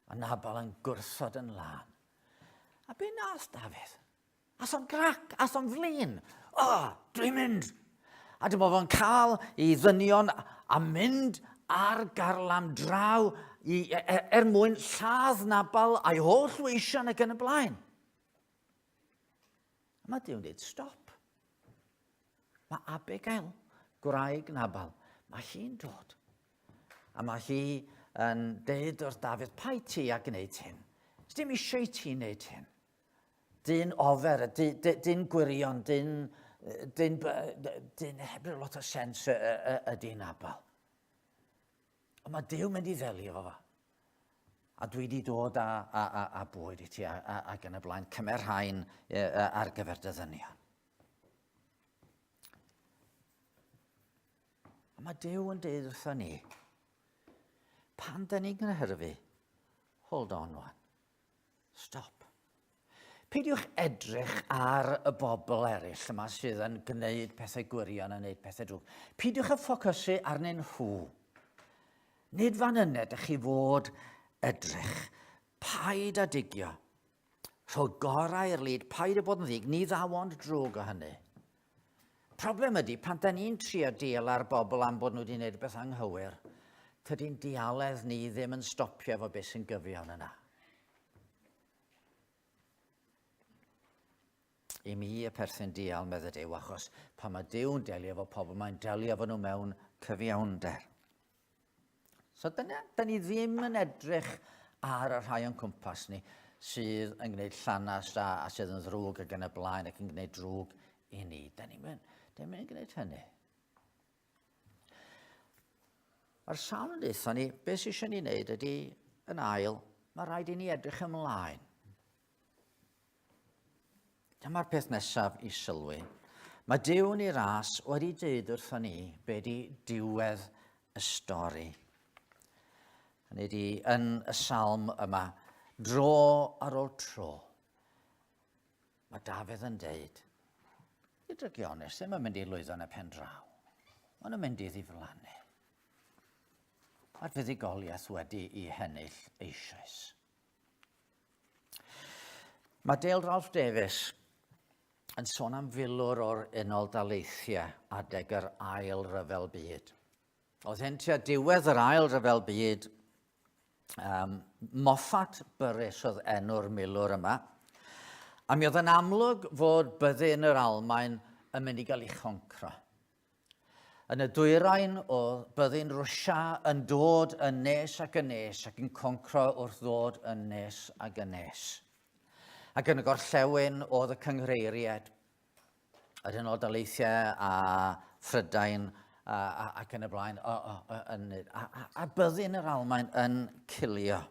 A Nabal yn gwrthod yn lân. A be nath Dafydd? Ath o'n grac, ath o'n flin. O, oh, dwi'n mynd. A dyma fo'n cael i ddynion a mynd ar garlam draw i, e, e, er mwyn lladd Nabal a'i holl weision ac yn y blaen. A mae Duw'n dweud, stop. Mae Abigail, gwraig Nabal, mae hi'n dod. A mae hi yn deud wrth Dafydd, paid ti a gwneud hyn. Dim eisiau i ti wneud hyn. Dyn ofer, dyn gwirion, dyn, dyn, dyn heb ryw lot o sens ydy Nabal. Ond mae Duw mynd i ddelio efo fo. A dwi wedi dod â, a, a, a bwyd i ti a, a, ac yn y blaen, cymer rhain ar gyfer dy ddynion. A mae Duw yn deud wrtho ni, pan da ni'n cynhyrfu, hold on wan, stop. Peidiwch edrych ar y bobl eraill yma sydd yn gwneud pethau gwirion a gwneud pethau drwg. Peidiwch â ffocysu arnyn nhw. Nid fan yna ydych chi fod edrych. Paid â digio. Rho gorau i'r lid, paid â bod yn ddig, ni ddaw ond drwg o hynny. Problem ydy, pan da ni'n trio deal ar bobl am bod nhw wedi gwneud rhywbeth anghywir, tydi'n dialedd ni ddim yn stopio efo beth sy'n gyfiawn yna. I mi y perthyn dial, medde Duw, achos pan mae Duw'n delio efo pobl, mae'n delio efo nhw mewn cyfiawnder. So dyna, da ni ddim yn edrych ar y rhai o'n cwmpas ni sydd yn gwneud llanast a, a sydd yn ddrwg ac yn y blaen ac yn gwneud drwg i ni. Da ni'n mynd, da ni'n gwneud hynny. Mae'r salm yn deutha ni, beth sydd eisiau ni wneud ydy, yn ail, mae rhaid i ni edrych ymlaen. Dyma'r peth nesaf i sylwi. Mae Duw yn ei ras wedi dweud wrthon ni be di diwedd y stori. Hynny ydi, yn y salm yma, dro ar ôl tro, Mae Dafydd yn deud, i drygionus ddim yn mynd i lwyddo yn y pen draw. Maen nhw'n mynd i ddiflannu. Mae'r fuddugoliaeth wedi i hennill eisoes. Mae Dale Ralph Davies yn sôn am filwr o'r Unol Daleithiau adeg yr Ail Ryfel Byd. Oedd hyn tua diwedd yr Ail Ryfel Byd. Um, Moffat Burris oedd enw'r milwr yma. A mi oedd yn amlwg fod byddin yr Almaen yn mynd i gael ei choncro. Yn y dwyrain oedd byddin Rwsia yn dod yn nes ac yn nes ac yn concro wrth ddod yn nes ac yn nes. Ac yn y gorllewin oedd y cynghreiriaid yr Unol Daleithiau a Phrydain a, a, ac yn y blaen, o, o, o, yn, a, a, a byddin yr Almaen yn cilio.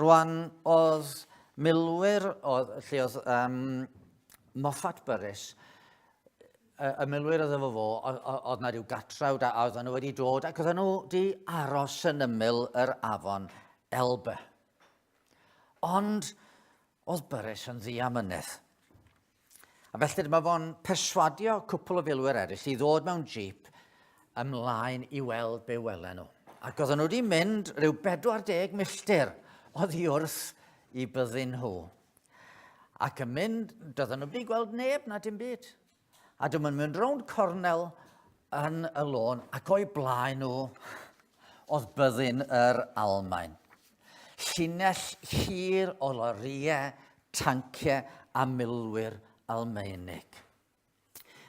Rwan, oedd milwyr, oedd, lle oedd um, Moffat Burris, y, y milwyr oedd efo fo, oedd na rhyw gatrawd a oedden nhw wedi dod ac oedden nhw wedi aros yn ymyl yr afon Elbe. Ond oedd Burris yn ddiamynedd. A felly dyma fo'n perswadio cwpl o filwyr eraill i ddod mewn jeep ymlaen i weld be welen nhw. Ac oedden nhw wedi mynd rhyw 40 milltir oddi wrth i byddin nhw. Ac yn mynd, doedden nhw wedi gweld neb na dim byd. A dyma'n mynd rownd cornel yn y lôn ac o'i blaen nhw oedd byddin yr Almaen. Llinell hir o lorïau, tanciau a milwyr Almaenig.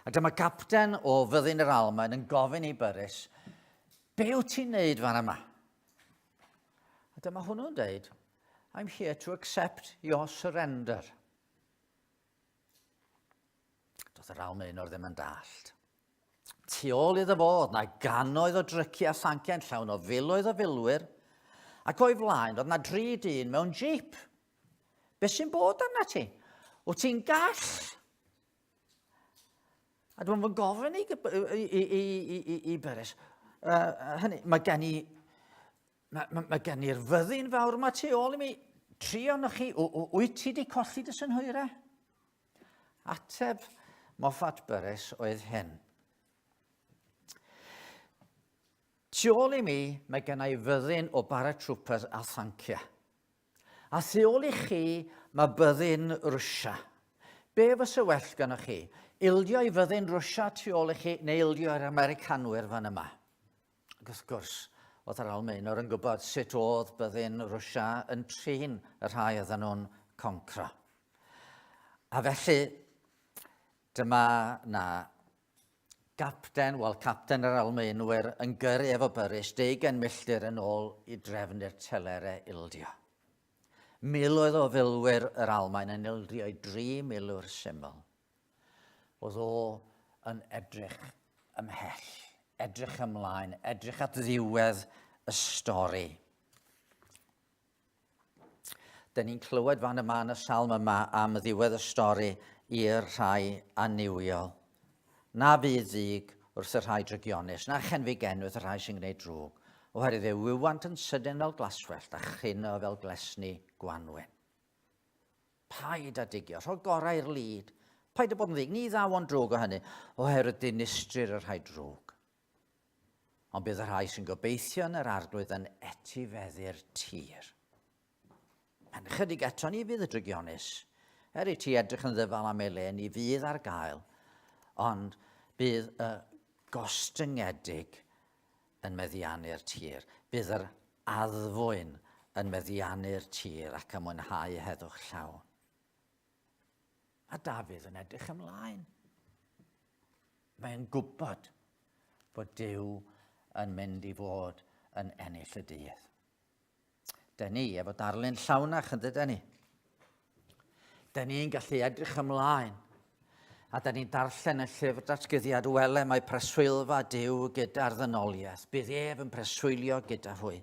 A dyma gapten o fyddin yr Almaen yn gofyn i Burris, be wyt ti'n neud fan yma? A dyma hwnnw'n deud, I'm here to accept your surrender. Doedd yr Almaenwr ddim yn dallt. Tu ôl iddo fo oedd na gannoedd o dryciau a thanciau'n llawn o filoedd o filwyr, ac o'i flaen oedd na dri dyn mewn jeep. Be sy'n bod arna ti? Wyt ti'n gall? A dwi'n fy gofyn i, i, i, i, i, i Beres, hynny, mae gen i Mae, mae, mae gen i'r fyddin fawr yma tu ôl i mi. Tri ohonoch chi, wyt ti wedi colli dy synhwyrau? Ateb Moffat Burris oedd hyn. Tu ôl i mi, mae gen i fyddin o paratroopers a thanciau. A thu ôl i chi, mae byddin Rwsia. Be fysa well gynnwch chi? Ildio i fyddin Rwsia tu ôl i chi neu ildio i'r Americanwyr fan yma? Ac wrth gwrs, oedd yr Almaenwr yn gwybod sut oedd byddin Rwsia yn trin y rhai oedden nhw'n concro. A felly, dyma na gapten, wel capten yr Almaenwyr yn gyrru efo Burris deugain milltir yn ôl i drefnu'r telere ildio. Miloedd o filwyr yr Almaen yn ildio i dri milwr syml. Oedd o yn edrych ymhell, edrych ymlaen, edrych at ddiwedd y stori. Dyn ni'n clywed fan yma yn y salm yma am ddiwedd y stori i'r rhai annuwiol. Na fydd ddig wrth y rhai drygionus, na chenfigen wrth y rhai sy'n gwneud drwg, oherwydd fe wywant yn sydyn fel glaswellt a chryno fel glesni gwanwyn. Paid â digio, rho gorau i'r lid. Paid â bod yn ddig, ni ddaw ond drwg o hynny, oherwydd dinistrir y rhai drwg. Ond bydd y rhai sy'n gobeithio yn yr arglwydd yn etifeddu'r tir. Mae'n chydig eto ni fydd y drygionus. Er i ti edrych yn ddyfal am ei le, ni fydd ar gael, ond bydd y gostyngedig yn meddiannu'r tir. Bydd yr addfwyn yn meddiannu'r tir ac yn mwynhau heddwch llawn. Mae Dafydd yn edrych ymlaen. Mae'n gwybod bod Duw yn mynd i fod yn ennill y dydd. Dyn ni efo darlun llawnach yn dydyn ni. Dyn ni'n gallu edrych ymlaen. A dyn ni'n darllen y llyfr datguddiad, wele mae preswylfa Duw gyda'r ddynoliaeth. Bydd ef yn preswylio gyda hwy.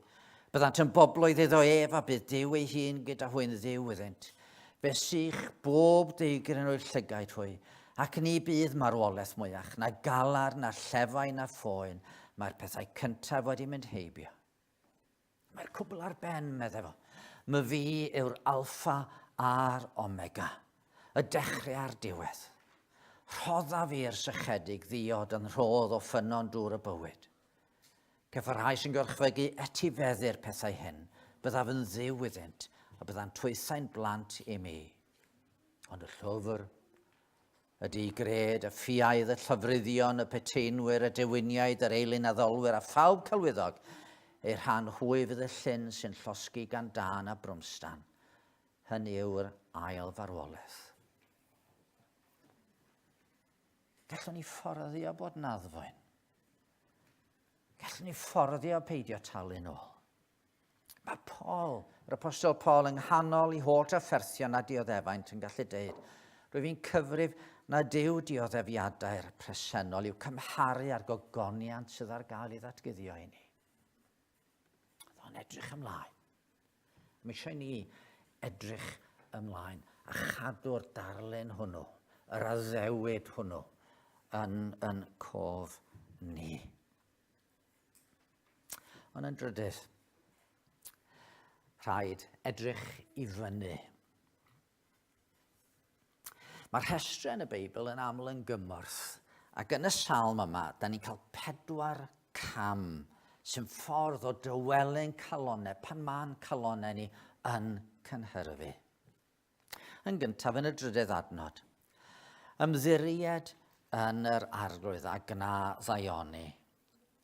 Byddant yn bobloedd iddo ef a bydd Duw ei hun gyda hwy'n ddiw iddynt. Fe sych bob deigryn o'i llygaid hwy, ac ni bydd marwolaeth mwyach, na galar, na llefau, na phoen. Mae'r pethau cyntaf wedi mynd heibio. Mae'r cwbl ar ben, meddai fo. My fi yw'r alffa a'r omega, y dechrau a'r diwedd. Rhoddaf i'r sychedig ddiod yn rhodd o ffynnon dŵr y bywyd. Caiff y rhai sy'n gorchfygu etifeddu'r pethau hyn, byddaf yn ddiw iddynt, a byddant twythau'n blant i mi. Ond y llyfr Y di-gred, y ffiaidd, y llofruddion, y peteinwyr, y dewiniaid, yr eilunaddolwyr a phawb celwyddog, eu rhan hwy fydd y llyn sy'n llosgi gan dân a brwmstan. Hynny yw'r ail farwolaeth. Gallwn ni fforddio bod yn addfwyn. Gallwn ni fforddio peidio talu'n ôl. Mae Paul, yr apostol Paul, yng nghanol i holl drafferthion a dioddefaint yn gallu deud, rwyf i'n cyfrif na dyw dioddefiadau'r presennol i'w cymharu â'r gogoniant sydd ar gael i ddatguddio i ni. Oedd o'n edrych ymlaen. Mae eisiau ni edrych ymlaen a chadw'r darlun hwnnw, yr addewid hwnnw, yn, yn cof ni. Ond yn drydydd, rhaid edrych i fyny. Mae'r rhestrau yn y Beibl yn aml yn gymorth, ac yn y salm yma, da ni'n cael pedwar cam sy'n ffordd o dywelu'n calonau pan mae'n calonau ni yn cynhyrfu. Yn gyntaf, yn y drydedd adnod, ymddiried yn yr arglwydd a gna ddaioni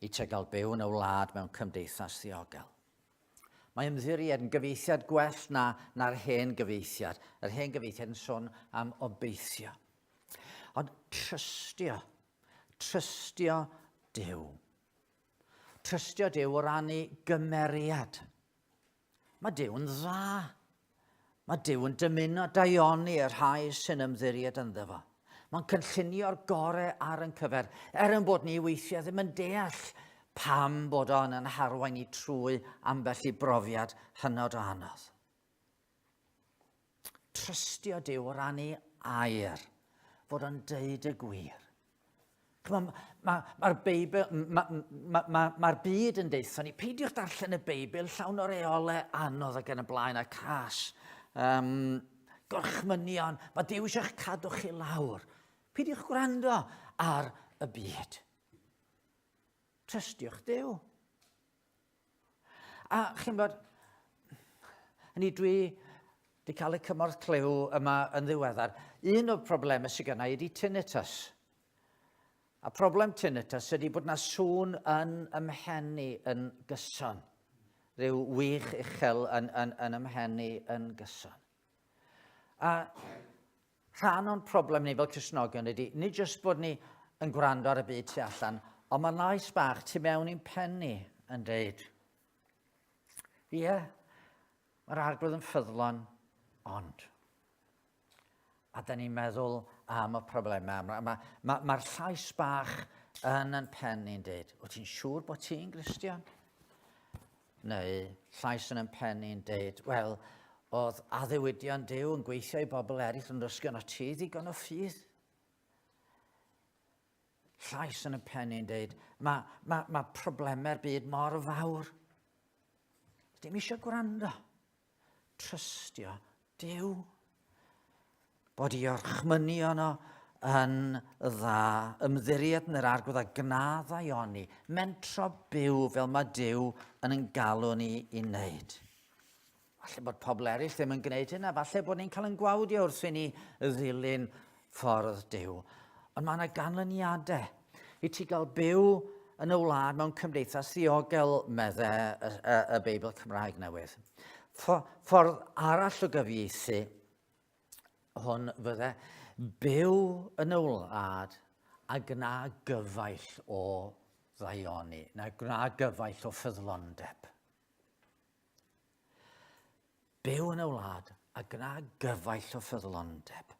i te gael byw yn y wlad mewn cymdeithas ddiogel. Mae ymddiried yn gyfieithiad gwell na, na'r hen gyfieithiad. Yr hen gyfieithiad yn sôn am obeithio. Ond trystio, trystio Duw. Trystio Duw o ran ei gymeriad. Mae Duw'n dda. Mae Duw yn dymuno daioni y rhai sy'n ymddiried ynddo fo. Mae'n cynllunio'r gore ar yn cyfer, er yn bod ni weithiau ddim yn deall pam bod o'n yn harwain ni trwy ambell i brofiad hynod o anodd. Trystio Duw o ran ei air, fod o'n deud y gwir. Mae'r ma, ma Beibl, mae'r ma, ma, ma byd yn deutha ni, peidiwch darllen y Beibl llawn o reolau anodd ac yn y blaen a cas. Um, gorchmynion, mae Duw eisiau'ch cadw chi lawr. Peidiwch gwrando ar y byd. Trystiwch Duw. A chi'n bod, hynny dwi wedi cael y cymorth clyw yma yn ddiweddar. Un o'r problemau sydd gynna i ydy tinnitus. A problem tinnitus ydy bod na sŵn yn ymhenni yn gyson. Rhyw wych uchel yn, yn, yn ymhenni yn gyson. A rhan o'n problem ni fel Cristnogion ydy, nid jyst bod ni yn gwrando ar y byd tu allan, ond mae lais bach tu mewn i'n pen ni yn deud, ie, yeah, mae'r arglwydd yn ffyddlon, ond. A da ni'n meddwl am y problemau. Mae'r ma, ma, ma llais bach yn yn pen ni'n deud, wyt ti'n siŵr bod ti'n Gristion? Neu llais yn yn pen ni'n deud, wel, oedd addewidion Duw yn gweithio i bobl eraill yn rysgio na ti ddigon o ffydd. Llais yn y pen ni'n deud, mae ma, ma problemau'r byd mor fawr. Dim eisiau gwrando. Trystio Duw. Bod i orchmynion o yn dda, ymddiried yn yr arglwydd a gna ddaioni, mentro byw fel mae Duw yn yn galw ni i wneud. Falle bod pobl eraill ddim yn gwneud hynna, falle bod ni'n cael yn gwawdio wrth i ni ddilyn ffordd Duw. Ond mae yna ganlyniadau i ti gael byw yn y wlad mewn cymdeithas ddiogel, medde y, y, y Beibl Cymraeg newydd. Ffordd arall o gyfieithu hwn fydde byw yn y wlad a gwna gyfaill o ddaioni, na gwna gyfaill o ffyddlondeb. Byw yn y wlad a gwna gyfaill o ffyddlondeb.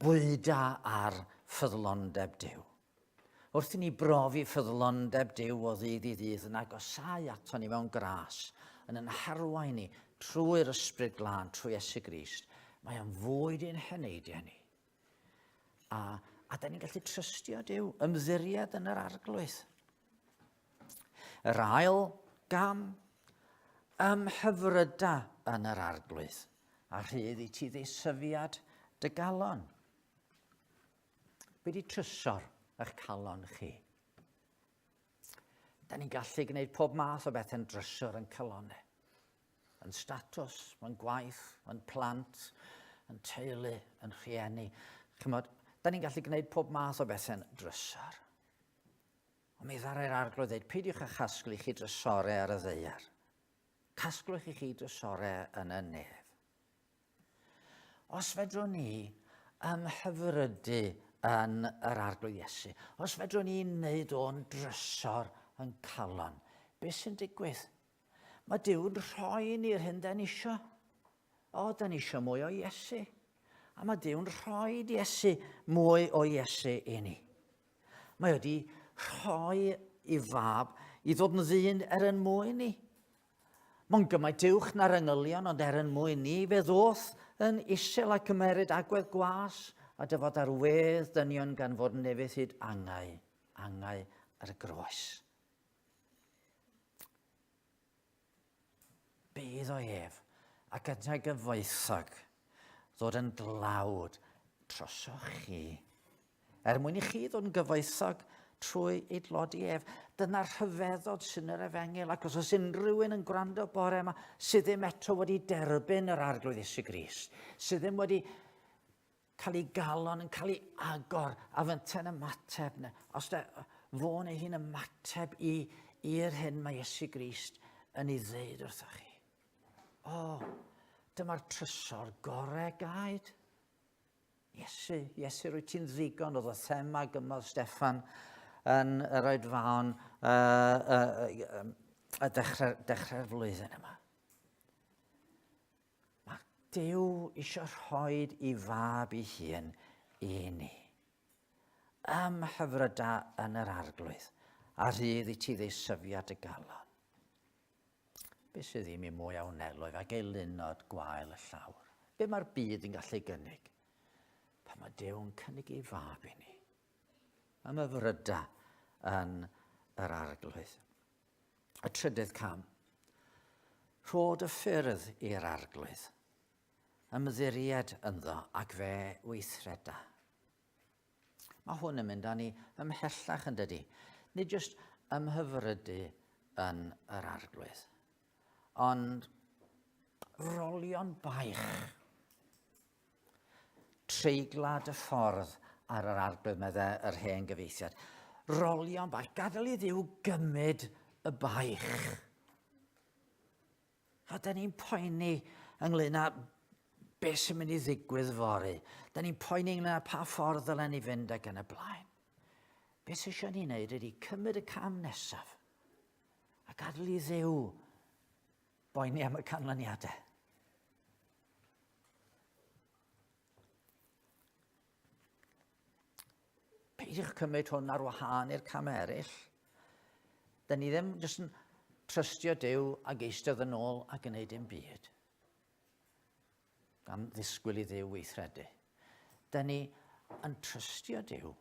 Bwyda ar ffyddlondeb Duw. Wrth i ni brofi ffyddlondeb Duw o ddydd i ddydd yn agosáu ato ni mewn gras, yn yn harwain ni trwy'r Ysbryd Glân, trwy Iesu Grist, mae o'n fwyd i'n heneidiau ni. A, a da ni'n gallu trystio Duw, ymddiried yn yr arglwydd. Yr ail gam, ymhyfryda yn yr arglwydd, a rhydd i ti ddeisyfiad dy galon. Be di trysor eich calon chi? Da ni'n gallu gwneud pob math o bethau'n drysor yn calonau. Yn statws, yn gwaith, yn plant, yn teulu, yn rhieni. Chymod, da ni'n gallu gwneud pob math o bethau'n drysor. Ond mi ddarau'r arglwydd dweud, peidiwch â chasglu chi drysorau ar y ddeiar. Casglwch i chi drysorau yn y nef. Os fedrwn ni ymhyfrydu yn yr Arglwydd Iesu, os fedrwn ni wneud o'n drysor yn calon, beth sy'n digwydd? Mae Duw'n rhoi ni'r hyn da ni isio. O, da ni isio mwy o Iesu. A mae Duw'n rhoi Iesu mwy o Iesu i ni. Mae wedi rhoi i fab i ddod yn ddyn er yn mwyn ni. Mae'n gymaint uwch na'r angylion, ond er yn mwyn ni, fe ddoth yn isel a cymeryd agwedd gwas a dyfod ar wedd dynion gan fod yn efydd hyd angau, angau ar y groes. Bydd o ef, ac yntau gyfoethog, ddod yn dlawd trosoch chi, er mwyn i chi ddod yn gyfoethog trwy ei dlodi ef. Dyna'r rhyfeddod sy'n yr efengyl, ac os oes unrhyw un yn gwrando bore yma sydd ddim eto wedi derbyn yr Arglwydd Iesu Grist, sydd ddim wedi cael ei galon yn cael ei agor a fynte'n ymateb, neu os da, fo neu hi'n ymateb i, i'r hyn mae Iesu Grist yn ei ddeud wrthoch chi. O, dyma'r trysor gorau gaed. Iesu, Iesu, rwy ti'n ddigon oedd y thema gymodd Steffan yn yr oedfaon uh, uh, uh, uh, dechrau'r dechrau flwyddyn yma. Mae Duw eisiau rhoi i fab ei hun i ni. Ymhyfryda yn yr arglwydd, a rhydd i ti ddeisyfiad y galon. Be sydd i mi mwy a wneloedd ag eilunod gwael y llawr? Be mae'r byd yn gallu gynnig? Pan mae Duw'n cynnig ei fab i ni. Ymhyfryda yn yr arglwydd. Y trydydd cam. Rhod y ffyrdd i'r arglwydd. Ymddiried ynddo ac fe weithreda. Mae hwn yn mynd â ni ymhellach yn dydy. Nid jyst ymhyfrydu yn yr arglwydd, ond rolion baich. Treiglad y ffordd ar yr arglwydd, meddai yr hen gyfeithiad. Rolion baich, gadael i Dduw gymryd y baich. A da ni'n poeni ynglyn â beth sy'n mynd i ddigwydd fory. Da ni'n poeni ynglyn â pa ffordd ddylen ni fynd ac yn y blaen. Beth sy'n eisiau ni wneud ydy cymryd y cam nesaf a gadael i Dduw boeni am y canlyniadau. Peidiwch cymryd hwn ar wahân i'r camau eraill. Da ni ddim jyst yn trystio Duw ac eistedd yn ôl a gwneud dim byd. Gan ddisgwyl i Dduw weithredu. Da ni yn trystio Duw.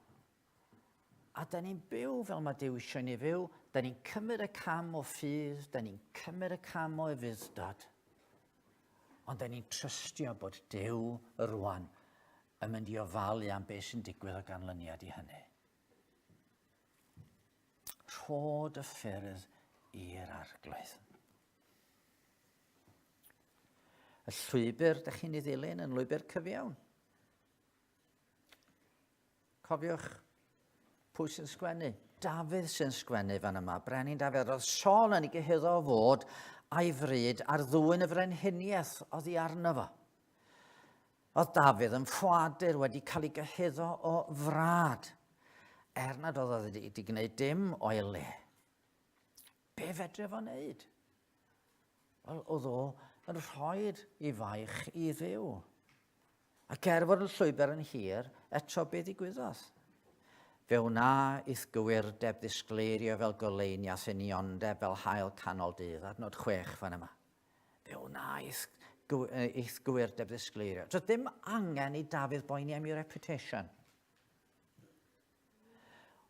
A da ni'n byw fel mae Duw eisiau ni fyw. Da ni'n cymryd y cam o ffydd, da ni'n cymryd y cam o ufudd-dod. Ond da ni'n trystio bod Duw rwan yn mynd i ofalu am beth sy'n digwydd o ganlyniad i hynny. Rhod y ffyrdd i'r arglwydd. Y llwybr ydych chi'n ei ddilyn yn lwybr cyfiawn. Cofiwch pwy sy'n sgwennu. Dafydd sy'n sgwennu fan yma. Brenin Dafydd. Roedd Saul yn ei gyhuddo o fod a'i fryd ar ddwyn y frenhiniaeth oddi arno fo. Oedd Dafydd yn ffoadur wedi cael ei gyhuddo o frad, er nad oedd o wedi gwneud dim o'i le. Be fedre fo wneud? Wel, oedd o yn rhoi'r i faich i Dduw. Ac er fod y llwybr yn hir, eto be ddigwyddodd? Fe wna i'th gywirdeb ddisgleirio fel goleuni a'th uniondeb fel haul canol dydd, adnod 6 fan yma. Fe wnaeth eich gywirdeb ddisgleirio. Doedd dim angen i Dafydd boeni am ei reputation.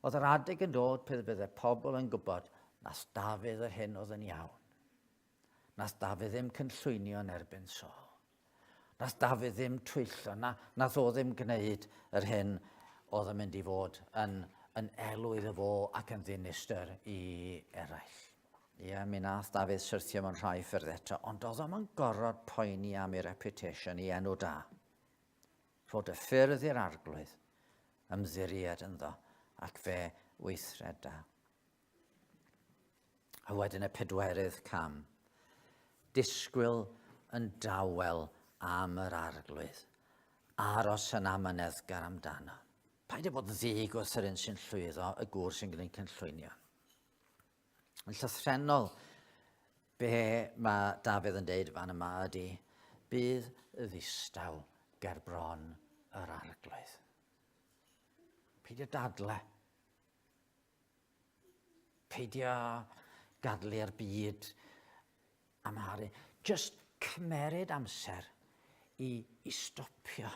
Oedd yr adeg yn dod pryd bydde pobl yn gwybod nath Dafydd yr hyn oedd yn iawn. Nath Dafydd ddim cynllwynio yn erbyn Saul. Nath Dafydd ddim twyllo, na, nath o ddim gwneud yr hyn oedd yn mynd i fod yn, yn elw iddo fo ac yn ddinistr i eraill. Ie, mi nath Dafydd syrthio mewn rhai ffyrdd eto, ond oedd o'm yn gorfod poeni am ei reputation, ei enw da. Rhod y ffyrdd i'r arglwydd, ymddiried ynddo, ac fe weithreda. A wedyn y pedwerydd cam. Disgwyl yn dawel am yr arglwydd. Aros yn amyneddgar amdano. Paid â bod yn ddig wrth yr un sy'n llwyddo, y gŵr sy'n gwneud cynllwynio. Yn llythrennol, be mae Dafydd yn deud fan yma ydy, bydd ddistaw ger bron yr arglwydd. Peidio dadle. Peidio gadlu'r byd amharu. Just cymeryd amser i, i stopio.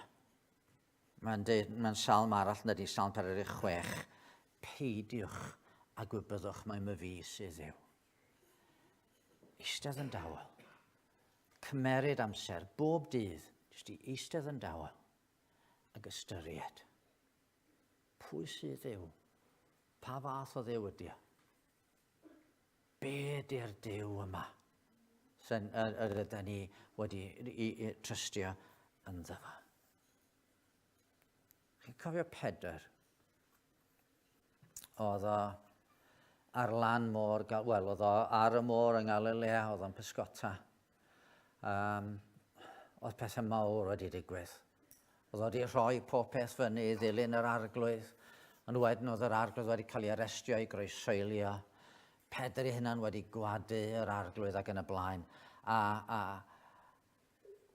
Mae'n deud, mae'n salm arall yn dydy, Salm 46, peidiwch a gwybyddwch mai myfi sydd Dduw. Eistedd yn dawel. Cymeryd amser bob dydd, jyst i eistedd yn dawel ac ystyried. Pwy sydd Dduw? Pa fath o Dduw ydy o? Be ydy'r Duw yma sy'n yr, yr ydyn ni wedi i, i, trystio ynddo fo? Chi'n cofio Pedr? Oedd o ar lan môr, wel, oedd o ar y môr yng Ngalilea, oedd o'n pysgota. Um, oedd pethau mawr wedi digwydd. Oedd o wedi rhoi pob peth fyny i ddilyn yr arglwydd, ond wedyn oedd yr arglwydd wedi cael ei arestio, ei groesoelio. Pedr ei hunan wedi gwadu yr arglwydd ac yn y blaen. A, a,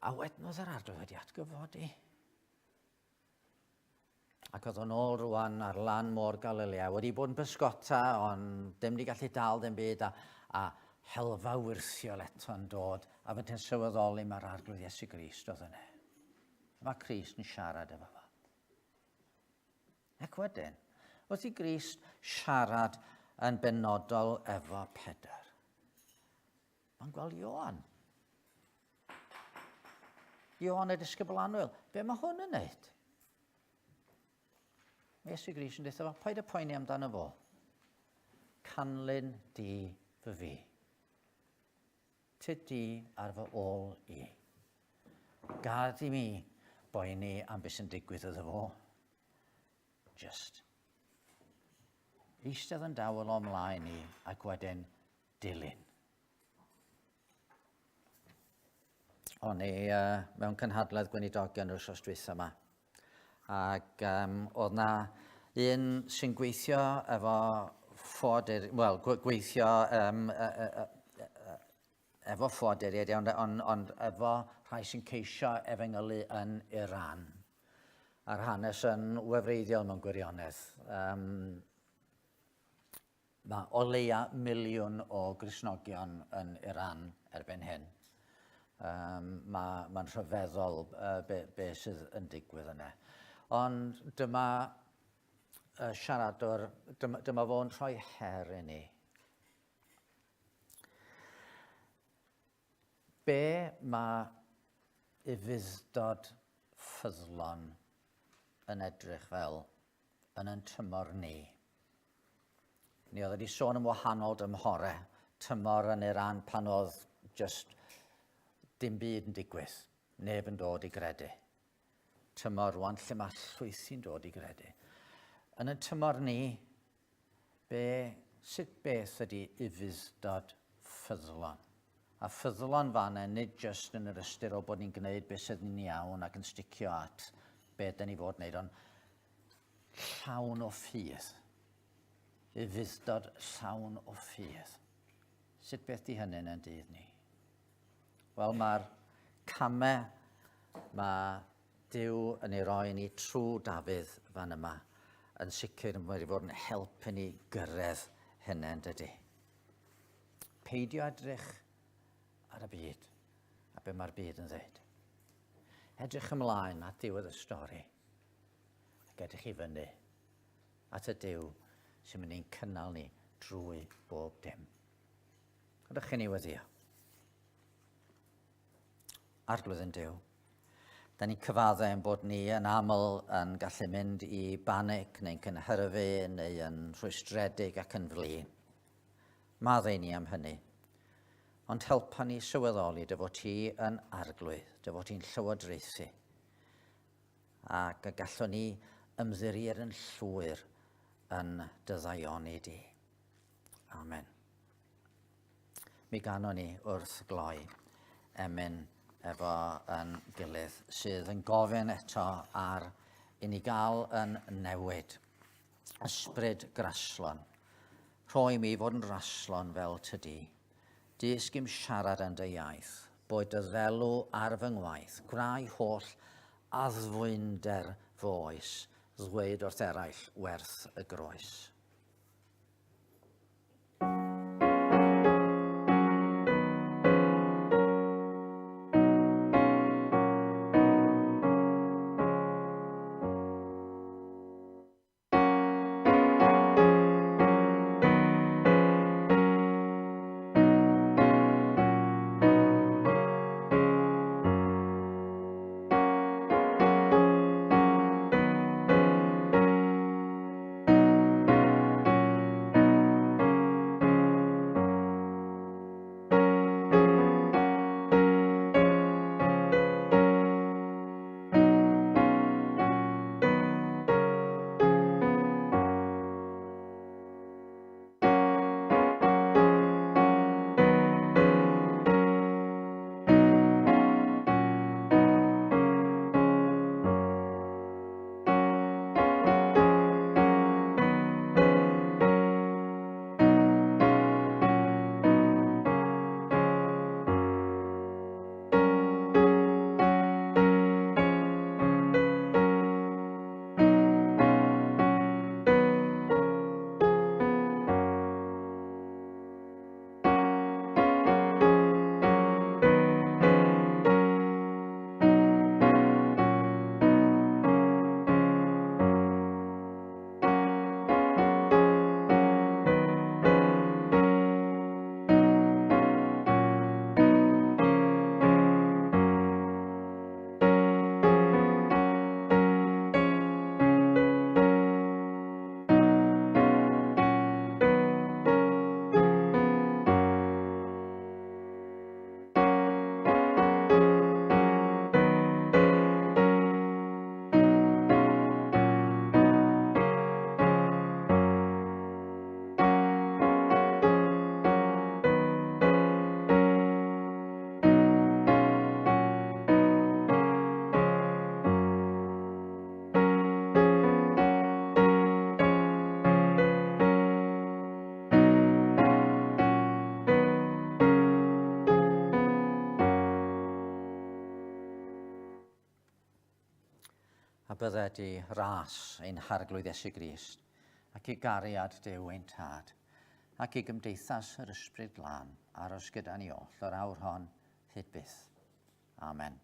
a wedyn oedd yr arglwydd wedi atgyfodi. Ac oedd o'n ôl rwan ar lan môr Galilea, wedi bod yn bysgota, ond ddim wedi gallu dal ddim byd, a helfa wyrthiol eto'n dod, a fe ti'n sylweddoli mae'r Arglwydd Iesu Grist oedd yna. Mae Crist yn siarad efo fo. Ac wedyn, wrth i Grist siarad yn benodol efo Pedr, mae'n gweld Ioan. Ioan y disgybl annwyl. Be mae hwn yn neud? Mae Iesu Grist yn dweud fo, paid y poeni amdano fo. Canlyn di fy fi. Tyd di ar fy ôl i. Gad i mi boeni am beth sy'n digwydd iddo fo. Just eistedd yn dawel o mlaen i ac wedyn dilyn. O'n i mewn cynhadledd gweinidogion yr wythnos dwytha yma. Ac oedd na un sy'n gweithio efo ffoadur, wel, gweithio efo ffoaduriaid iawn, ond efo rhai sy'n ceisio efengylu yn Iran. A'r hanes yn wefreiddiol mewn gwirionedd. Mae o leia miliwn o Gristnogion yn Iran erbyn hyn. Mae'n rhyfeddol be, be sydd yn digwydd yna. Ond dyma siaradwr, dyma fo'n rhoi her i ni. Be mae ufudd-dod ffyddlon yn edrych fel yn yn tymor ni? Ni oedd wedi sôn am wahanol dymhorau. Tymor yn Iran pan oedd just dim byd yn digwydd. Neb yn dod i gredu. Tymor rwan lle mae llwythi'n dod i gredu. Yn y tymor ni, be, sut beth ydy ufudd-dod ffyddlon? A ffyddlon fan nid jyst yn yr ystyr o bod ni'n gwneud beth sydd yn iawn ac yn sticio at be dyn ni fod wneud, ond llawn o ffydd. Ufudd-dod llawn o ffydd. Sut beth di hynny yn dydd ni? Wel, mae'r camau mae Duw yn ei roi ni trwy Dafydd fan yma yn sicr yn wedi bod yn helpu ni gyrraedd hynny, yn dydy. Peidio edrych ar y byd a be mae'r byd yn dweud. Edrych ymlaen at diwedd y stori ac edrych i fyny at y Duw sy'n mynd i'n cynnal ni drwy bob dim. Ydych chi'n ei weddio? Arglwydd yn Duw, da ni'n cyfaddau ein bod ni yn aml yn gallu mynd i banic neu'n cynhyrfu neu yn rhwystredig ac yn flin. Maddau ni am hynny. Ond helpa ni sylweddoli dy fod ti yn arglwydd, dy fod ti'n llywodraethu. Ac y gallwn ni ymddiried yn llwyr yn dy ddaioni di. Amen. Mi ganon ni wrth gloi emyn efo yn gilydd sydd yn gofyn eto ar i ni gael yn newid. Ysbryd graslon. Rhoi mi fod yn raslon fel tydi. Dysg i'm siarad yn dy iaith, boed dy ddelw ar fy ngwaith, gwna i holl addfwynder fy oes, ddweud wrth eraill werth y groes. A bydded i ras ein Harglwydd Iesu Grist, ac i gariad Duw ein Tad, ac i gymdeithas yr Ysbryd Glân aros gyda ni oll o'r awr hon hyd byth. Amen.